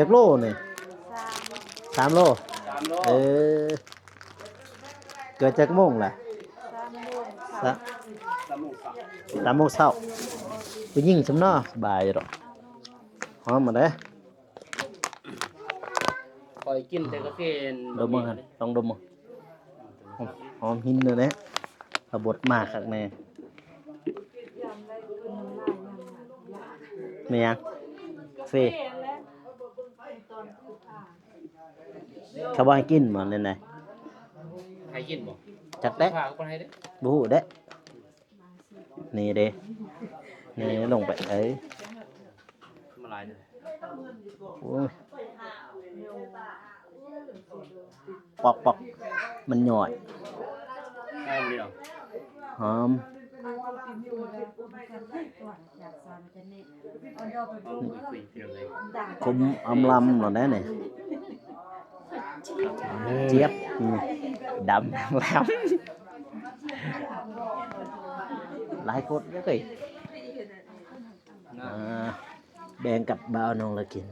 ຈັກໂລນີ້? ສາມ ສາມໂລ. ສາມໂລ. ເອີ ເກີດຈັກໂມງລະ? ສາມໂມງເຊົ້າ. ສາມ ສາມໂມງເຊົ້າ. ຜູ້ຍິງຊຳເນາະ ສະບາຍຢູ່ດອກ. ຫອມມາເດ້. ຂ້ອຍກິນແຕ່ກາເຟ ດົມເບິ່ງຫັ້ນ ລອງດົມເບິ່ງ. ຫອມ ຫອມຫີນເດ້ ຂະບົດມາຄັກແນ່. ແມ່ນຫຍັງ? ກາເຟ. ເຂົາບໍ່ໃຫ້ກິນບໍ່ ແນວໃດ? ໃຫ້ກິນບໍ່? ຈັກແຫຼະ ພາກໍບໍ່ໃຫ້ເດ້. ບໍ່ຮູ້ເດ້. ນີ້ເດ້ ນີ້ລົງໄປ ເອີ ມາຫຼາຍເດ້. ໂອ້ຍ ປອກໆ ມັນຫຍ້ອຍ ຫອມ ຫອມ ຫອມ ຫອມ ຫອມ ຫອມ. ຂົມອຳລຳໂລດແດ່ນີ້. ຈຽບ ອືມ ດຳແຫຼມ ຫຼາຍຄົນເລີຍ. ອ່າ ແບ່ງກັບບ່າວນ້ອງລະກິນ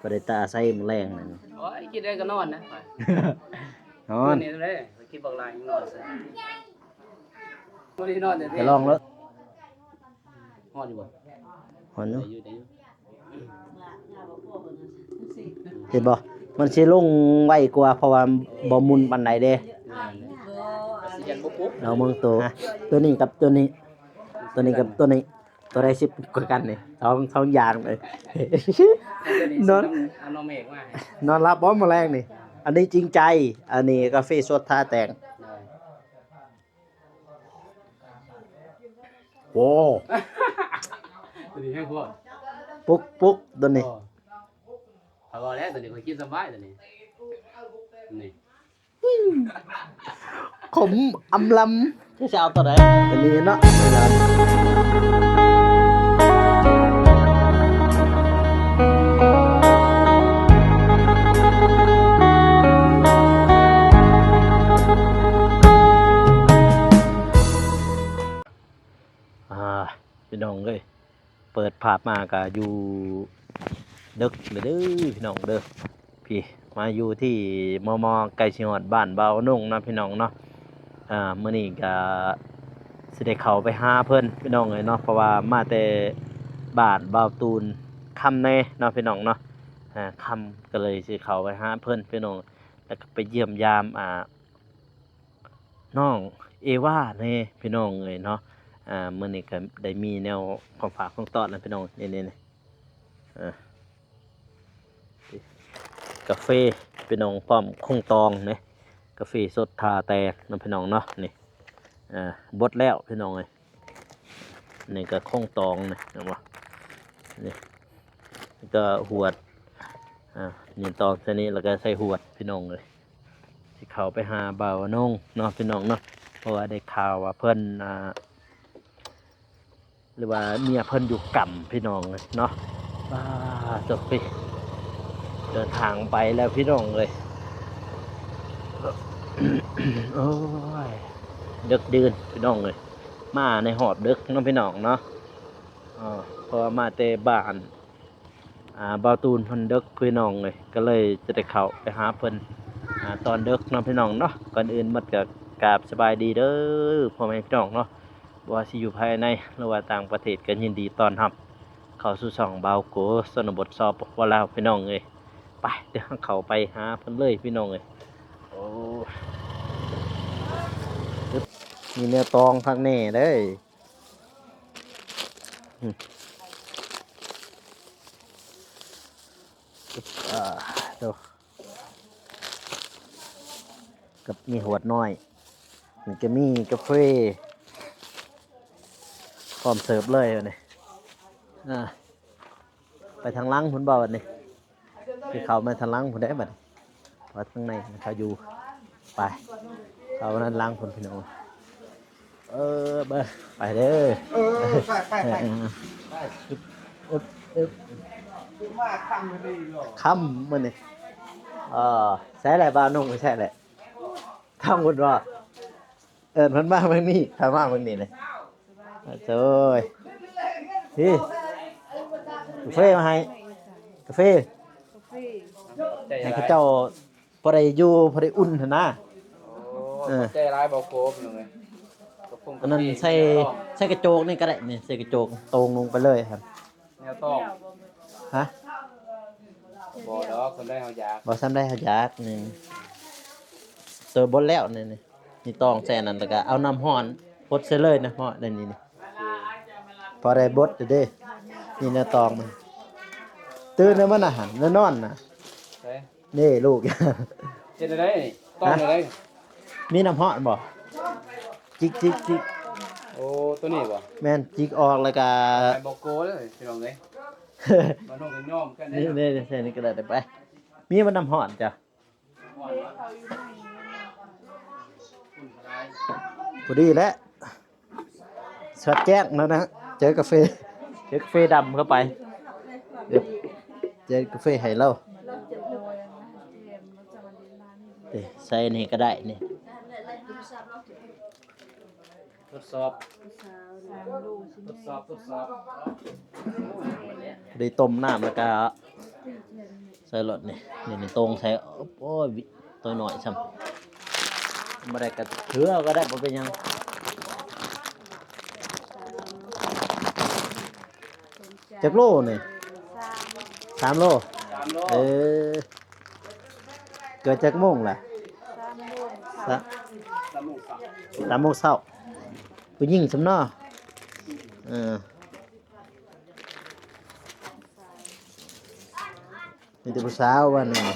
ບໍ່ໄດ້ຕາໃສ່ມື້ແລງນັ້ນ. ໂອ້ຍ ກິນໄດ້ກໍນອນນະ ນອນ ຄືນນີ້ເດ້ ກິນບັກຫຼາຍນອນຊະ ບໍ່ໄດ້ນອນແທ້ໆ. ຈະລອງເລີຍ. ຮ້ອນຢູ່ບໍ່? ຮ້ອນຢູ່ ໄດ້ຢູ່ ໄດ້ຢູ່. ເຫັນບໍ່? ມັນຊິລົງໄວກວ່າ ເພາະວ່າບໍ່ໝຸ່ນປານໃດເດ້. ແມ່ນ ກະຊິຍັນບໍ່ປຸບ. ລອງເບິ່ງໂຕ ໂຕນີ້ກັບໂຕນີ້ ໂຕນີ້ກັບໂຕນີ້ ໂຕໃດຊິປຸບກວ່າກັນນີ້? ສອງ ສອງຢ່າງເລີຍ. ນອນ ເອົານ້ອງເມກມາໃຫ້ ນອນຫຼັບບໍ່ມື້ແລງນີ້? ອັນນີ້ຈິງໃຈ ອັນນີ້ກາເຟສົດທາແຕງ. ໂອ້ ໂຕນີ້ແຮງໂພດ ປຸກ ປຸກ ໂຕນີ້. ຂ້ອຍບອກແລ້ວ ໂຕນີ້ຂ້ອຍກິນສະບາຍ ໂຕນີ້ ນີ້ ຂົມອຳລຳ. ຈະເອົາໂຕໃດ? ໂຕນີ້ເນາະ. ອ່າ ພີ່ນ້ອງເອີຍ ເປີດພາບມາກະຢູ່ເດິກແລ້ວເດີ ພີ່ນ້ອງເດີ. ພີ້ ມາຢູ່ທີ່ມໍ່ໆ ໃກ້ຊິຮອດບ້ານບ່າວນົງເນາະ ພີ່ນ້ອງເນາະ. ອ່າ ມື້ນີ້ກະຊິໄດ້ເຂົ້າໄປຫາເພິ່ນ ພີ່ນ້ອງເອີຍເນາະ ເພາະວ່າມາແຕ່ບ້ານບ່າວຕູນຄຳແນ່ເນາະ ພີ່ນ້ອງເນາະ. ອ່າ ຄຳ ກໍເລີຍຊິເຂົ້າໄປຫາເພິ່ນ ພີ່ນ້ອງ ແລ້ວກໍໄປຢ້ຽມຢາມ ອ່າ ນ້ອງເອວາແນ່ ພີ່ນ້ອງເອີຍເນາະ. ອ່າ ມື້ນີ້ກໍໄດ້ມີແນວຂອງຝາກຂອງຕ້ອນນະ ພີ່ນ້ອງ. ນີ້ໆ ນີ້ ເອີ ກາເຟ ພີ່ນ້ອງ ພ້ອມຄົງຕອງເດ້ ກາເຟສົດທ່າແຕກເນາະ ພີ່ນ້ອງເນາະ. ນີ້ ອ່າ ບົດແລ້ວ ພີ່ນ້ອງເອີຍ. ນີ້ກໍຄົງຕອງນີ້ ເຫັນບໍ່? ນີ້ ແລ້ວກໍຫວດ ອ່າ ນີ້ຕອງໃສ່ນີ້ ແລ້ວກໍໃສ່ຫວດ ພີ່ນ້ອງເອີຍ. ຊິເຂົ້າໄປຫາບ່າວນົງເນາະ ພີ່ນ້ອງເນາະ ເພາະວ່າໄດ້ຂ່າວວ່າເພິ່ນ ອ່າ ຫຼືວ່າເມຍເພິ່ນຢູ່ກຳ ພີ່ນ້ອງເອີຍເນາະ. ປາດໂທ້ ເດີນທາງໄປແລ້ວ ພີ່ນ້ອງເອີຍ. ໂອ້ຍ ເດິກດື່ນ ພີ່ນ້ອງເອີຍ ມາໃນຮອບເດິກເນາະ ພີ່ນ້ອງເນາະ. ເອີ ເພາະວ່າມາແຕ່ບ້ານ ອ່າ ບ່າວຕູນເພິ່ນເດິກ ພີ່ນ້ອງເອີຍ ກໍເລີຍຈະໄດ້ເຂົ້າໄປຫາເພິ່ນ ອ່າ ຕອນເດິກເນາະ ພີ່ນ້ອງເນາະ. ກ່ອນອື່ນໝົດກໍກາບສະບາຍດີເດີ ພໍ່ແມ່ພີ່ນ້ອງເນາະ ບໍ່ວ່າຊິຢູ່ພາຍໃນ ຫຼືວ່າຕ່າງປະເທດ ກໍຍິນດີຕ້ອນຮັບເຂົ້າສູ່ຊ່ອງບ່າວໂກ ຊົນນະບົດ ສປປ ລາວ ພີ່ນ້ອງເອີຍ. ໄປ ດຽວເຮົາເຂົ້າໄປຫາເພິ່ນເລີຍ ພີ່ນ້ອງເອີຍ. ໂອ້ ມີແນວຕອງຄັກແນ່ເດ້. ອາ ໂຕ ກັບມີຫວດນ້ອຍ ມັນກໍມີກາເຟ ພ້ອມເສີບເລີຍບັດນີ້. ອາ ໄປທາງຫຼັງພຸ້ນບໍ່ບັດນີ້? ຄືເຂົ້າມາທາງຫຼັງພຸ້ນເດ້ບັດນີ້ ວ່າທາງໃນເຂົາຢູ່. ໄປ ເຂົ້າທາງຫຼັງພຸ້ນ ພີ່ນ້ອງ. ເອີ ເບິ່ງ ໄປເດີ. ເອີ ໄປ ໄປ ໄປ ເອີ ໄປ. ອຶບ ອຶບ ມາຄ່ຳມື້ນີ້ເນາະ ຄ່ຳມື້ນີ້. ເອີ ໃສແຫຼະ ບ່າວນົງ ໃສແຫຼະ ທາງພຸ້ນບໍ່? ເອີ້ນເພິ່ນມາເບິ່ງນີ້ ພາມາເບິ່ງນີ້ເລີຍ. ໂອ້ຍ ພີ້ ກາເຟມາໃຫ້ ກາເຟ ກາເຟ ໃຫ້ເຂົາເຈົ້າພໍໄດ້ຢູ່ພໍໄດ້ອຸ່ນຫັ້ນນະ. ໂອ້ ເອີ ຂອບໃຈຫຼາຍ ເບົາໂກ ພີ່ນ້ອງເອີຍ. ອັນນັ້ນໃສ່ ໃສ່ກະໂຈກນີ້ກໍໄດ້ນີ້ ໃສ່ກະໂຈກໂຕ່ງລົງໄປເລີຍຫັ້ນ. ແນວຕ້ອງ ຮະ? ບໍ່ດອກ ສ່ຳໃດເຮົາຢາກ ບໍ່ສ່ຳໃດເຮົາຢາກນີ້ ໂຕບົດແລ້ວນີ້ ນີ້ ນີ້ຕອງໃສ່ອັນນັ້ນ ແລ້ວກໍເອົານ້ຳຮ້ອນຫົດໃສ່ເລີຍນະ ຮ້ອນໄດ້ນີ້ ນີ້ ພໍໄດ້ບົດເດ້. ນີ້ແນວຕອງມັນ ຕື່ນແລ້ວມັນນະຫັ້ນ ແນວນອນນະ ໃສ? ນີ້ລູກ ເຮັດແນວໃດນີ້? ຕ້ອງແນວໃດ? ມີນ້ຳຮ້ອນບໍ່? ຈິກໆໆ ໂອ້ ໂຕນີ້ບໍ່? ແມ່ນ ຈິກອອກແລ້ວກະ ໃຫ້ບໍ່ໂກເດີພີ່ນ້ອງເອີຍ. ມານຸ່ງກັນຍ້ອມກັນເດີ ນີ້ ນີ້ ໃສ່ນີ້ກໍໄດ້ ໄປ. ມີບໍ່ນ້ຳຮ້ອນເຈົ້າ? ພໍດີແຫຼະ ສະແຈ້ງແລ້ວນະ ເຈີກາເຟ ເຈີກາເຟດຳເຂົ້າໄປ ເຈີກາເຟໃຫ້ລາວ. ເອີ ໃສ່ນີ້ກໍໄດ້ນີ້ ທົດສອບ ທົດສອບ ທົດສອບ. ໄດ້ຕົ້ມນ້ຳແລ້ວກະໃສ່ລົດນີ້ ນີ້ ນີ້ ໂຕ່ງໃສ່ ໂອ້ຍ ໂຕນ້ອຍຊ້ຳ ບໍ່ໄດ້ກະເຖືເອົາກໍໄດ້ ບໍ່ເປັນຫຍັງ. ຈັກໂລນີ້? ສາມໂລ ສາມໂລ. ເອີ ເກີດຈັກໂມງລະ? ສາມໂມງ ສາມໂມງເຊົ້າ ສາມໂມງເຊົ້າ ຜູ້ຍິງຊ້ຳເນາະ. ເອີ ມີແຕ່ຜູ້ສາວວ່າແນວ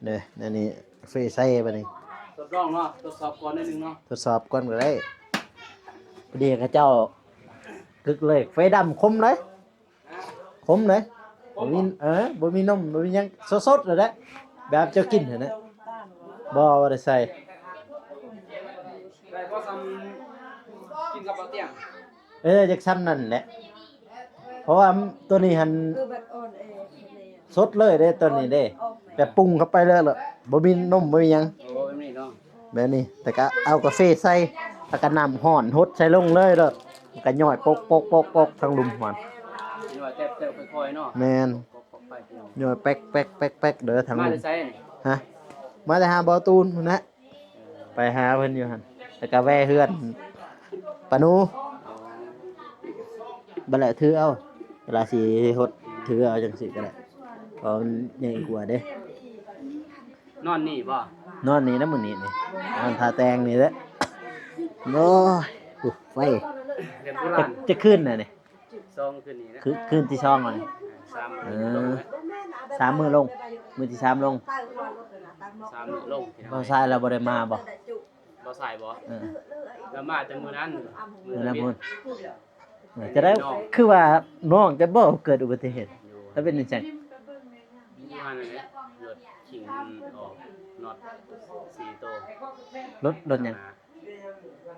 ເດ້ ແນວນີ້ເຟໃສ່ບາດນີ້ ທົດລອງເນາະ ທົດສອບກ່ອນໜ້ອຍໜຶ່ງເນາະ ທົດສອບກ່ອນກໍໄດ້. ພໍດີເຂົາເຈົ້າກຶກເລີຍ ເຟດຳ ຂົມເລີຍ ຂົມເລີຍ ບໍ່ມີ ເອີ ບໍ່ມີນົມ ບໍ່ມີຫຍັງ ສົດໆເລີຍແຫຼະ ແບບເຈົ້າກິນຫັ້ນນະ. ບໍ່ ບໍ່ໄດ້ໃສ່ ໄດ້ພໍສ່ຳກິນກັບເບົາຕຽງ ເອີ ຈັກສ່ຳນັ້ນແຫຼະ ເພາະວ່າໂຕນີ້ຫັ້ນສົດເລີຍເດ້ ໂຕນີ້ເດ້ ແບບປຸງເຂົ້າໄປເລີຍ ບໍ່ມີນົມ ບໍ່ມີຫຍັງ. ໂອ້ ແບບນີ້ເນາະ ແບບນີ້ ແລ້ວກໍເອົາກາເຟໃສ່ ແລ້ວກໍນ້ຳຮ້ອນຫົດໃສ່ລົງເລີຍໂລດ ມັນກໍຍ້ອຍປົກໆໆໆ ທາງລຸ່ມຫັ້ນ ຍ້ອຍແຕບໆ ຄ່ອຍໆເນາະ. ແມ່ນ ປອກໆ ໄປພີ່ນ້ອງ ຍ້ອຍແປັກໆໆໆ ເດີ ທາງ ມາແຕ່ໃສນີ້? ຮະ? ມາແຕ່ຫາບໍ່ຕູນພຸ້ນແຫຼະ ໄປຫາເພິ່ນຢູ່ຫັ້ນ ແລ້ວກໍແວ່ເຮືອນປານູ ບັດແລ້ວຖືເອົາ ເວລາຊິຫົດຖືເອົາຈັ່ງຊີ້ກໍໄດ້ ເພາະມັນໃຫຍ່ກວ່າເດ້. ນອນນີ້ບໍ່? ນອນນີ້ນະ ມື້ນີ້ນີ້ ນອນທ່າແຕ່ງນີ້ແຫຼະ. ໂອ້ຍ ໄຟ ເຮືອນໂບລານ ຈັກ ຈັກຄືນນະນີ້? ສອງຄືນນີ້ນະ ຄື ຄືນທີສອງແລ້ວນີ້. ສາມມື້ ເອີ ລົງນະ ສາມມື້ລົງ ມື້ທີສາມລົງ ສາມມື້ລົງ. ບ່າວຊາຍລາວບໍ່ໄດ້ມາບໍ່? ບ່າວຊາຍບໍ່? ເອີ ລາວມາແຕ່ມື້ນັ້ນ ມື້ນັ້ນພຸ້ນ. ເອີ ຈະໄດ້ ຄືວ່ານ້ອງຈະບໍ່ເກີດອຸບັດຕິເຫດ ແລ້ວເປັນຫຍັງ? ຢູ່ຫັ້ນແຫຼະ ລົດຂີງອອກ ນັອດສີ່ໂຕ. ລົດ ລົດຫຍັງ?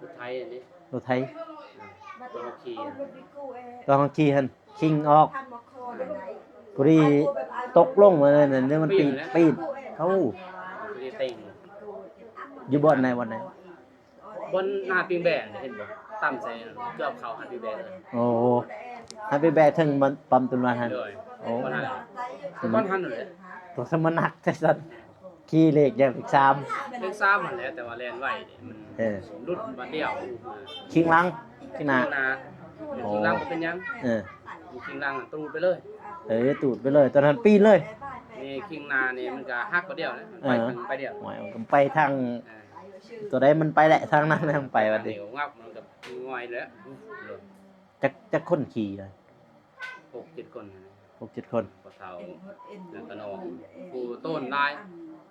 ລົດໄຖອັນນີ້ ລົດໄຖ ເອີ ຕອນເຮົາຂີ່ ຕອນເຮົາຂີ່ຫັ້ນ ຂີງອອກ ພໍດີຕົກລົງມານັ້ນ ມັນປີນ ປີນ ໂອ້ ພໍດີເຕັງ. ຢູ່ບ່ອນໃດ ບ່ອນໃດ? ບ່ອນໜ້າປິງແບນ ເຫັນບໍ່? ຕ່ຳໃສ່ຈອບເຂົ້າຫັ້ນ ປິງແບນ. ໂອ້ ຫັ້ນປິງແບນເທິງປ້ຳຕຸນວາຫັ້ນ. ໂອ້ ບ່ອນຫັ້ນ ບ່ອນຫັ້ນແຫຼະ ຕົວສະມະນັກແທ້ຊັ້ນ. ຂີ່ເລກຫຍັງ? ເລກສາມ ເລກສາມຫັ້ນແຫຼະ ແຕ່ວ່າແລ່ນໄວເດ້ ມັນ ເອີ ຫຼຸດບາດດຽວ. ຄີງຫຼັງ ຄີງໜ້າ ຄີງໜ້າ. ໂອ້ ຄີງຫຼັງບໍ່ເປັນຫຍັງ. ເອີ ຄີງຫຼັງຕູດໄປເລີຍ. ເອີ ຕູດໄປເລີຍ ຕອນນັ້ນປີນເລີຍ. ນີ້ຄີງໜ້ານີ້ມັນກໍຫັກບາດດຽວນະ ມັນໄປ ເອີ ທາງໄປດຽວ. ໂອ້ຍ ມັນກໍໄປທາງ ເອີ ຕົວໃດມັນໄປແຫຼະ ທາງນັ້ນແຫຼະ ມັນໄປບາດດຽວ. ຫຍັບ ມັນກໍງ່ອຍແລ້ວ. ຈັກ ຈັກຄົນຂີ່? ຫົກເຈັດຄົນຫັ້ນແຫຼະ ຫົກເຈັດຄົນ. ພໍ່ເຖົ້າ ແລ້ວກໍນ້ອງ ຜູ້ໂຕນຫຼາຍ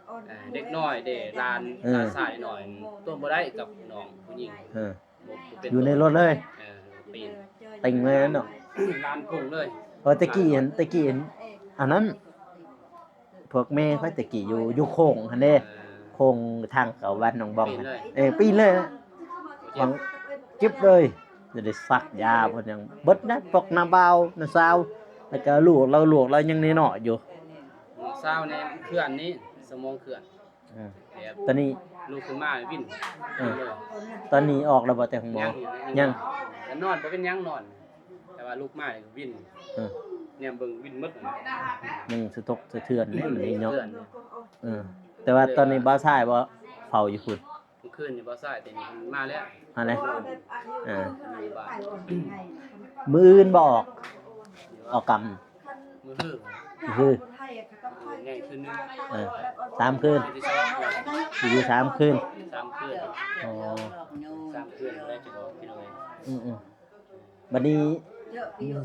ເອີ ເດັກນ້ອຍເດ້ ຫຼານ ເອີ ຫຼານຊາຍນ້ອຍ ໂຕນບໍ່ໄດ້ກັບນ້ອງຜູ້ຍິງ. ເອີ ບໍ່ ບໍ່ເປັນ ຢູ່ໃນລົດເລີຍ. ເອີ ປີນ ເຕັງເລີຍເນາະ ຫຼານຄົງເລີຍ. ເອີ ແຕ່ກີ້ຫັ້ນ ແຕ່ກີ້ຫັ້ນ ອັນນັ້ນ ພວກແມ່ຂ້ອຍແຕ່ກີ້ຢູ່ ຢູ່ໂຄ້ງຫັ້ນເດ້ ເອີ ໂຄ້ງທາງເຂົ້າບ້ານໜອງບອງ. ປີນເລີຍ ເອີ ປີນເລີຍນະ ເຈັບ ເຈັບເລີຍ. ຈະໄດ້ສັກຢາເພິ່ນຫຍັງເບິດນະ ພວກນ້າບ່າວ ນ້າສາວ ແລ້ວກໍລູກລາວ ລູກລາວຍັງນ້ອຍໆຢູ່. ນ້ອງສາວນີ້ເຄື່ອນນີ້ ສະໝອງເຄື່ອນ. ເອີ ຕອນນີ້ລຸກຂຶ້ນມາວິນ ເອີ ຕອນນີ້ອອກແລ້ວບໍ່ແຕ່ໂຮງໝໍ? ຍັງ ຍັງ ຍັງ ແຕ່ນອນບໍ່ເປັນຫຍັງ ນອນ ແຕ່ວ່າລຸກມານີ້ວິນ ເອີ ແນມເບິ່ງວິນໝົດ ຍັງສະທົກສະເທືອນເດ້ ເອີ ເນາະ ເອີ ແຕ່ວ່າຕອນນີ້ບ່າວຊາຍບໍ່ເຝົ້າຢູ່ພຸ້ນ? ມື້ຄືນນີ້ບ່າວຊາຍ ແຕ່ນີ້ເພິ່ນມາແລ້ວ ມາແລ້ວ ເອີ ມື້ອື່ນບໍ່ອອກ? ອອກກຳ ມື້ຮື ມື້ຮື ແມ່ນຄືນໜຶ່ງ ເອີ ສາມຄືນ ຄືນທີສອງ ຢູ່ສາມຄືນ ສາມຄືນ ອໍ ສາມຄືນ ບໍ່ໄດ້ຈະອອກ ພີ່ນ້ອງເອີຍ ອືມໆ ບັດນີ້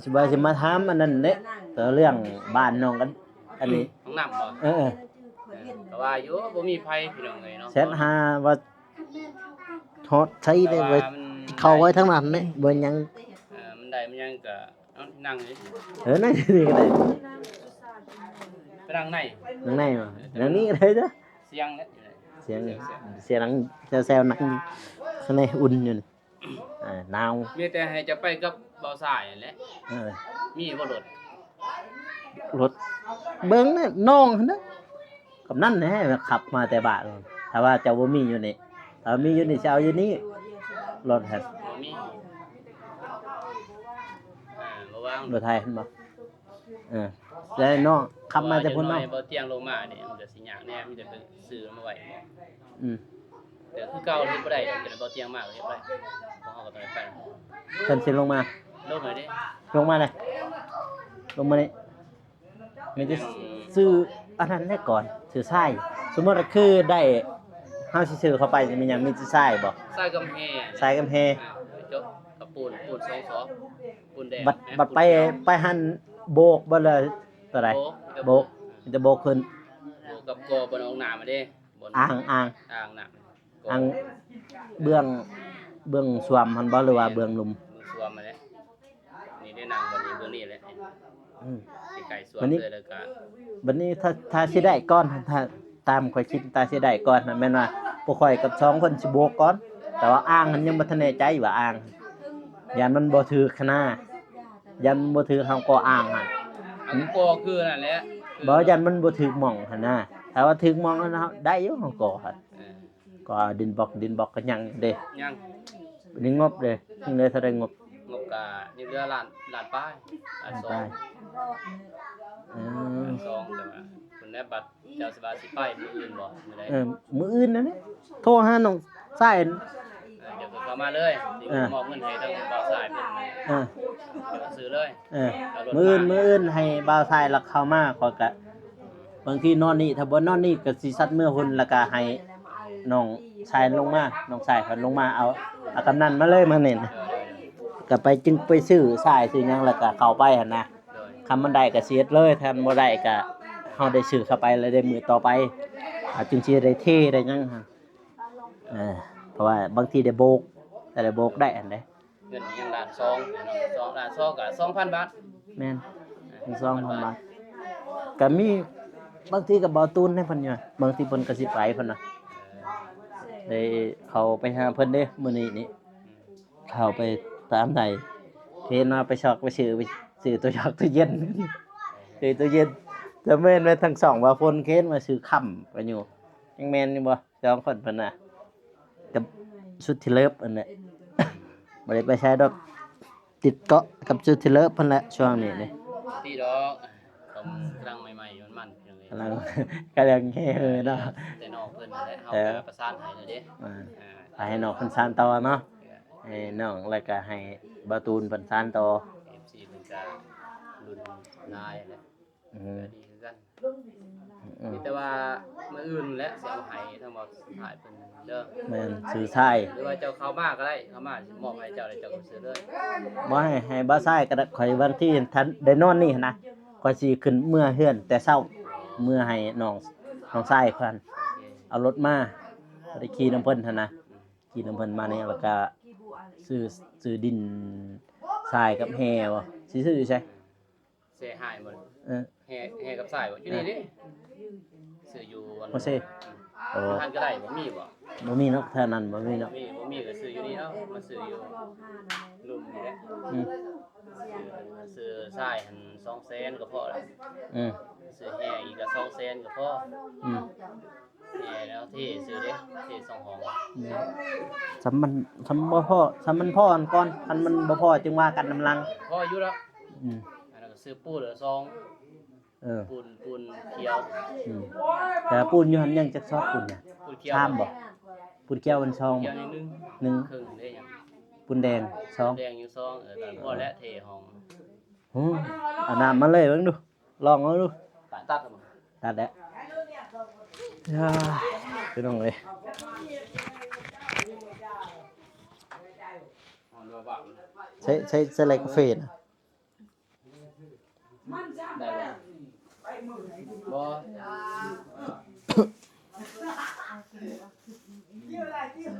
ຊິວ່າຊິມາຖາມອັນນັ້ນເດ້ ເອີ ເລື່ອງບ້ານນ້ອງກັນ ອັນນີ້ ຫ້ອງນ້ຳບໍ່? ເອີໆ ກໍວ່າຢູ່ ບໍ່ມີໃຜ ພີ່ນ້ອງເອີຍເນາະ ແຊັດຫາວ່າຮອດໃສເດ້ ເຂົ້າໄວ້ທາງນັ້ນເດ້ ບໍ່ຫຍັງ ເອີ ມັນໄດ້ມັນຫຍັງກໍ ເອົາ ນັ່ງນີ້ ເອີ ນັ່ງນີ້ກໍໄດ້ ໄປນັ່ງໃນ ນັ່ງໃນບໍ່? ນັ່ງນີ້ກໍໄດ້ເດີ້ ສຽງແຫຼະ ສຽງ ສຽງ ສຽງແຊວໆ ນັ່ງຢູ່ຂ້າງໃນ ອຸ່ນຢູ່ນີ້ ເອີ ໜາວ ມີແຕ່ໃຫ້ເຈົ້າໄປກັບບ່າວຊາຍຫັ້ນແຫຼະ ເອີ ມີບໍ່ລົດ? ລົດ ເບິ່ງແນ່ ນ້ອງຫັ້ນນະ ກຳນັ້ນແຫຼະ ຂັບມາແຕ່ບ້ານ ຖ້າວ່າເຈົ້າບໍ່ມີຢູ່ນີ້ ຖ້າມີຢູ່ນີ້ຊິເອົາຢູ່ນີ້ ລົດຫັ້ນ ບໍ່ມີ ເອີ ບໍ່ວ່າງ ລົດໄຖຫັ້ນບໍ່? ເອີ ແລ້ວນ້ອງຂັບມາແຕ່ພຸ້ນເນາະ ບໍ່ຕຽງລົງມານີ້ ມັນກໍຊິຍາກແດ່ ມີແຕ່ໄປຊື້ມາໄວ້ ອືມ ແຕ່ຄືເກົ່າເຮັດບໍ່ໄດ້ດອກ ຈະໄດ້ບໍ່ຕຽງມາກໍເຮັດບໍ່ໄດ້ ພວກເຮົາກໍຕ້ອງໄດ້ໄປ ເພິ່ນຊິລົງມາ ລົງໃຫ້ເດ້ ລົງມາເລີຍ ລົງມານີ້ ມີແຕ່ຊື້ອັນນັ້ນແຫຼະກ່ອນ ຊື້ຊາຍ ສົມມຸດວ່າຄືໄດ້ ເຮົາຊິຊື້ເຂົ້າໄປ ມີຫຍັງ ມີແຕ່ຊາຍບໍ່? ຊາຍກຳແພງ ຊາຍກຳແພງ ເອີ ຈົບກັບປູນ ປູນສອງສອບ ປູນແດງ ບັດ ແມ່ນ ບັດໄປ ປູນຂຽວ ໄປຫັ້ນໂບກບໍ່ ຫຼືເທົ່າໃດ? ໂບກ ໂບກ ມີແຕ່ໂບກຂຶ້ນ ໂບກກັບກໍບ່ອນອອກນ້ຳຫັ້ນເດ້ ບ່ອນ ອ່າງ ອ່າງ ອ່າງນ້ຳ ອ່າງເບື້ອງ ເບື້ອງຊວມຫັ້ນບໍ່ ຫຼືວ່າເບື້ອງລຸ່ມ? ເບື້ອງຊວມຫັ້ນແຫຼະ ນີ້ໄດ້ນັ່ງບ່ອນນີ້ ເບື້ອງນີ້ແຫຼະ ອືມ ໃກ້ໆ ຊວມເລີຍ ແລ້ວກໍ ບັດນີ້ຖ້າ ຖ້າຊິໄດ້ກ່ອນ ຖ້າຕາມຂ້ອຍຄິດ ຖ້າຊິໄດ້ກ່ອນ ແມ່ນວ່າພວກຂ້ອຍກັບສອງຄົນຊິໂບກກ່ອນ ແຕ່ວ່າອ່າງຫັ້ນຍັງບໍ່ທັນແນ່ໃຈວ່າອ່າງ ຢ້ານມັນບໍ່ຖືກຫັ້ນນາ ຢ້ານມັນບໍ່ຖືກເຮົາກໍອ່າງຫັ້ນ ອັນກໍຄືນັ້ນແຫຼະ ບໍ່ ຢ້ານມັນບໍ່ຖືກໝ່ອງຫັ້ນນາ ຖ້າວ່າຖືກໝ່ອງຫັ້ນ ເຮົາໄດ້ຢູ່ ເຮົາກໍຫັ້ນ ເອີ ກໍດິນບລັອກ ດິນບລັອກກໍຍັງເດ້ ຍັງ ນີ້ງົບເດ້ ຍັງເຫຼືອເທົ່າໃດງົບ? ງົບກໍຍັງເຫຼືອລ້ານ ລ້ານປາຍ ລ້ານສອງ ລ້ານປາຍ ເອີ ລ້ານສອງ ແຕ່ວ່າເພິ່ນແນະ ບັດເຈົ້າຊິວ່າຊິໄປມື້ອື່ນບໍ່ ມື້ໃດ? ເອີ ມື້ອື່ນນັ້ນແຫຼະ ໂທຫານ້ອງຊາຍ ເອີ ດຽວເຂົ້າມາເລີຍ ຊິ ເອີ ມອບເງິນໃຫ້ທາງບ່າວຊາຍເພິ່ນ ເອີ ຊື້ເລີຍ ເອີ ເອົາລົດ ມື້ອື່ນ ມາ ມື້ອື່ນໃຫ້ບ່າວຊາຍລັກເຂົ້າມາ ຂ້ອຍກະ ບາງທີນອນນີ້ ຖ້າບໍ່ນອນນີ້ກໍຊິສັດເມືອພຸ້ນ ແລ້ວກໍໃຫ້ນ້ອງຊາຍລົງມາ ນ້ອງຊາຍເພິ່ນລົງມາເອົາ ເອົາກຳນັນມາເລີຍ ມາເນັ້ນ ກໍໄປ ຈຶ່ງໄປຊື້ຊາຍຊື້ຫຍັງ ແລ້ວກໍເຂົ້າໄປຫັ້ນນະ ໂດຍ ຄັນມັນໄດ້ກໍຊິເຮັດເລີຍ ຄັນບໍ່ໄດ້ກໍເຮົາໄດ້ຊື້ເຂົ້າໄປ ແລ້ວໄດ້ມື້ຕໍ່ໄປ ເຮົາຈຶ່ງຊິໄດ້ເທໄດ້ຫຍັງຫັ້ນ ເອີ ເພາະວ່າບາງທີໄດ້ໂບກ ແຕ່ໄດ້ໂບກໄດ້ຫັ້ນເດ້. ເງິນຍັງລ້ານສອງເນາະ ສອງ ລ້ານສອງກໍສອງພັນບາດ ແມ່ນ ສອງພັນບາດ ກໍມີ ບາງທີກໍບໍ່ຕູນໃຫ້ເພິ່ນຢູ່ ບາງທີເພິ່ນກໍຊິໄປເພິ່ນວ່າ ໄດ້ເຂົ້າໄປຫາເພິ່ນເດ້ມື້ນີ້ນີ້ ເຂົ້າໄປຕາມໃດ ເຫັນວ່າໄປຊອກໄປຊື້ ໄປຊື້ຕູ້ຢອກຕູ້ເຢັນ ຊື້ຕູ້ເຢັນ ຈະແມ່ນແມ່ນທັງສອງວ່າ ຝົນເຫັນວ່າຊື້ຄ້ຳໄປຢູ່ ຍັງແມ່ນຢູ່ບໍ່? ສອງຄົນເພິ່ນນະ ກັບສຸດທີ່ເລີບອັນນີ້ ບໍ່ໄດ້ໄປໃສດອກ ຕິດເກາະກັບສຸດທີ່ເລີບເພິ່ນແຫຼະຊ່ວງນີ້ນີ້ ຕິດດອກ ກຳລັງໃໝ່ໆ ມັນໆ ກຳລັງ ກຳລັງແຫ່ເຫີເນາະ ແຕ່ນ້ອງເພິ່ນນັ້ນແຫຼະ ເຮົາກໍປະສານໃຫ້ແລ້ວເດ້ ອ່າ ໃຫ້ນ້ອງເພິ່ນສານຕໍ່ເນາະ ໃຫ້ນ້ອງ ແລ້ວກໍໃຫ້ບ່າວຕູນເພິ່ນສານຕໍ່ ເອັຟຊີ ເພິ່ນກໍລຸ້ນຫຼາຍແຫຼະ ເອີ ກໍດີຄືກັນ ອືມ ມີແຕ່ວ່າມື້ອື່ນແຫຼະ ຊິເອົາໃຫ້ທາງບ່າວຊາຍເພິ່ນເດີ ແມ່ນ ຊື້ຊາຍ ຫຼືວ່າເຈົ້າເຂົ້າມາກໍໄດ້ ເຂົ້າມາຊິມອບໃຫ້ເຈົ້າ ແລ້ວເຈົ້າກໍຊື້ເລີຍ ບໍ່ໃຫ້ ໃຫ້ບ່າວຊາຍກໍໄດ້ ຂ້ອຍບາງທີຖ້າໄດ້ນອນນີ້ຫັ້ນນະ ຂ້ອຍຊິຂຶ້ນເມືອເຮືອນແຕ່ເຊົ້າ ເມືອໃຫ້ນ້ອງ ນ້ອງຊາຍເພິ່ນ ເອົາລົດມາ ໄດ້ຂີ່ນຳເພິ່ນຫັ້ນນະ ຂີ່ນຳເພິ່ນມານີ້ ແລ້ວກໍຊື້ ຊື້ດິນຊາຍກັບແຮ່ບໍ່ ຊິຊື້ຢູ່ໃສ? ເຊຫາຍບໍ່? ເອີ ແຮ່ ແຮ່ກັບຊາຍບໍ່? ຢູ່ນີ້ເດ້ ຊື້ຢູ່ອັນ ບໍ່ເຊ ໂອ້ ຫັ້ນກໍໄດ້ບໍ່? ມີບໍ່? ບໍ່ມີເນາະ ແຖວນັ້ນບໍ່ມີເນາະ ບໍ່ມີ ບໍ່ມີກໍຊື້ຢູ່ນີ້ເນາະ ມາຊື້ຢູ່ລຸ່ມນີ້ແຫຼະ. ອືມ ຊື້ຊາຍຫັ້ນສອງແສນກໍພໍລະ. ອືມ ຊື້ແຮ່ອີກກໍສອງແສນກໍພໍ. ອືມ ແຮ່ແລ້ວເທຊື່ເດ້ ເທສອງຫ້ອງ. ອືມ ສ່ຳມັນ ສ່ຳບໍ່ພໍ ສ່ຳມັນພໍອັນກ່ອນ ຄັນມັນບໍ່ພໍຈຶ່ງວ່າກັນນຳຫຼັງ. ພໍຢູ່ລະ. ອືມ ອັນນັ້ນກໍຊື້ປູນລະສອງ. ເອີ ປູນ ປູນຂຽວ. ອືມ ແຕ່ປູນຢູ່ຫັ້ນຍັງຈັກຊອກປູນນະ? ປູນຂຽວ ສາມບໍ່? ປູນຂຽວມັນສອງ ຂຽວນີ້ໜຶ່ງ ໜຶ່ງ ເຄິ່ງເດ້. ຫຍັງ? ປູນແດງສອງ ແດງຢູ່ສອງ. ເອີ ກໍພໍແລ້ວເທຫ້ອງ. ຫື ເອົານ້ຳມາເລີຍເບິ່ງດູ ລອງເບິ່ງດູ. ຕັດ ຕັດແລ້ວ ຍາ ພີ່ນ້ອງເອີຍ. ໃສ່ ໃສ່ ໃສ່ໄລກາເຟນະ. ໄດ້ບໍ່? ບໍ່.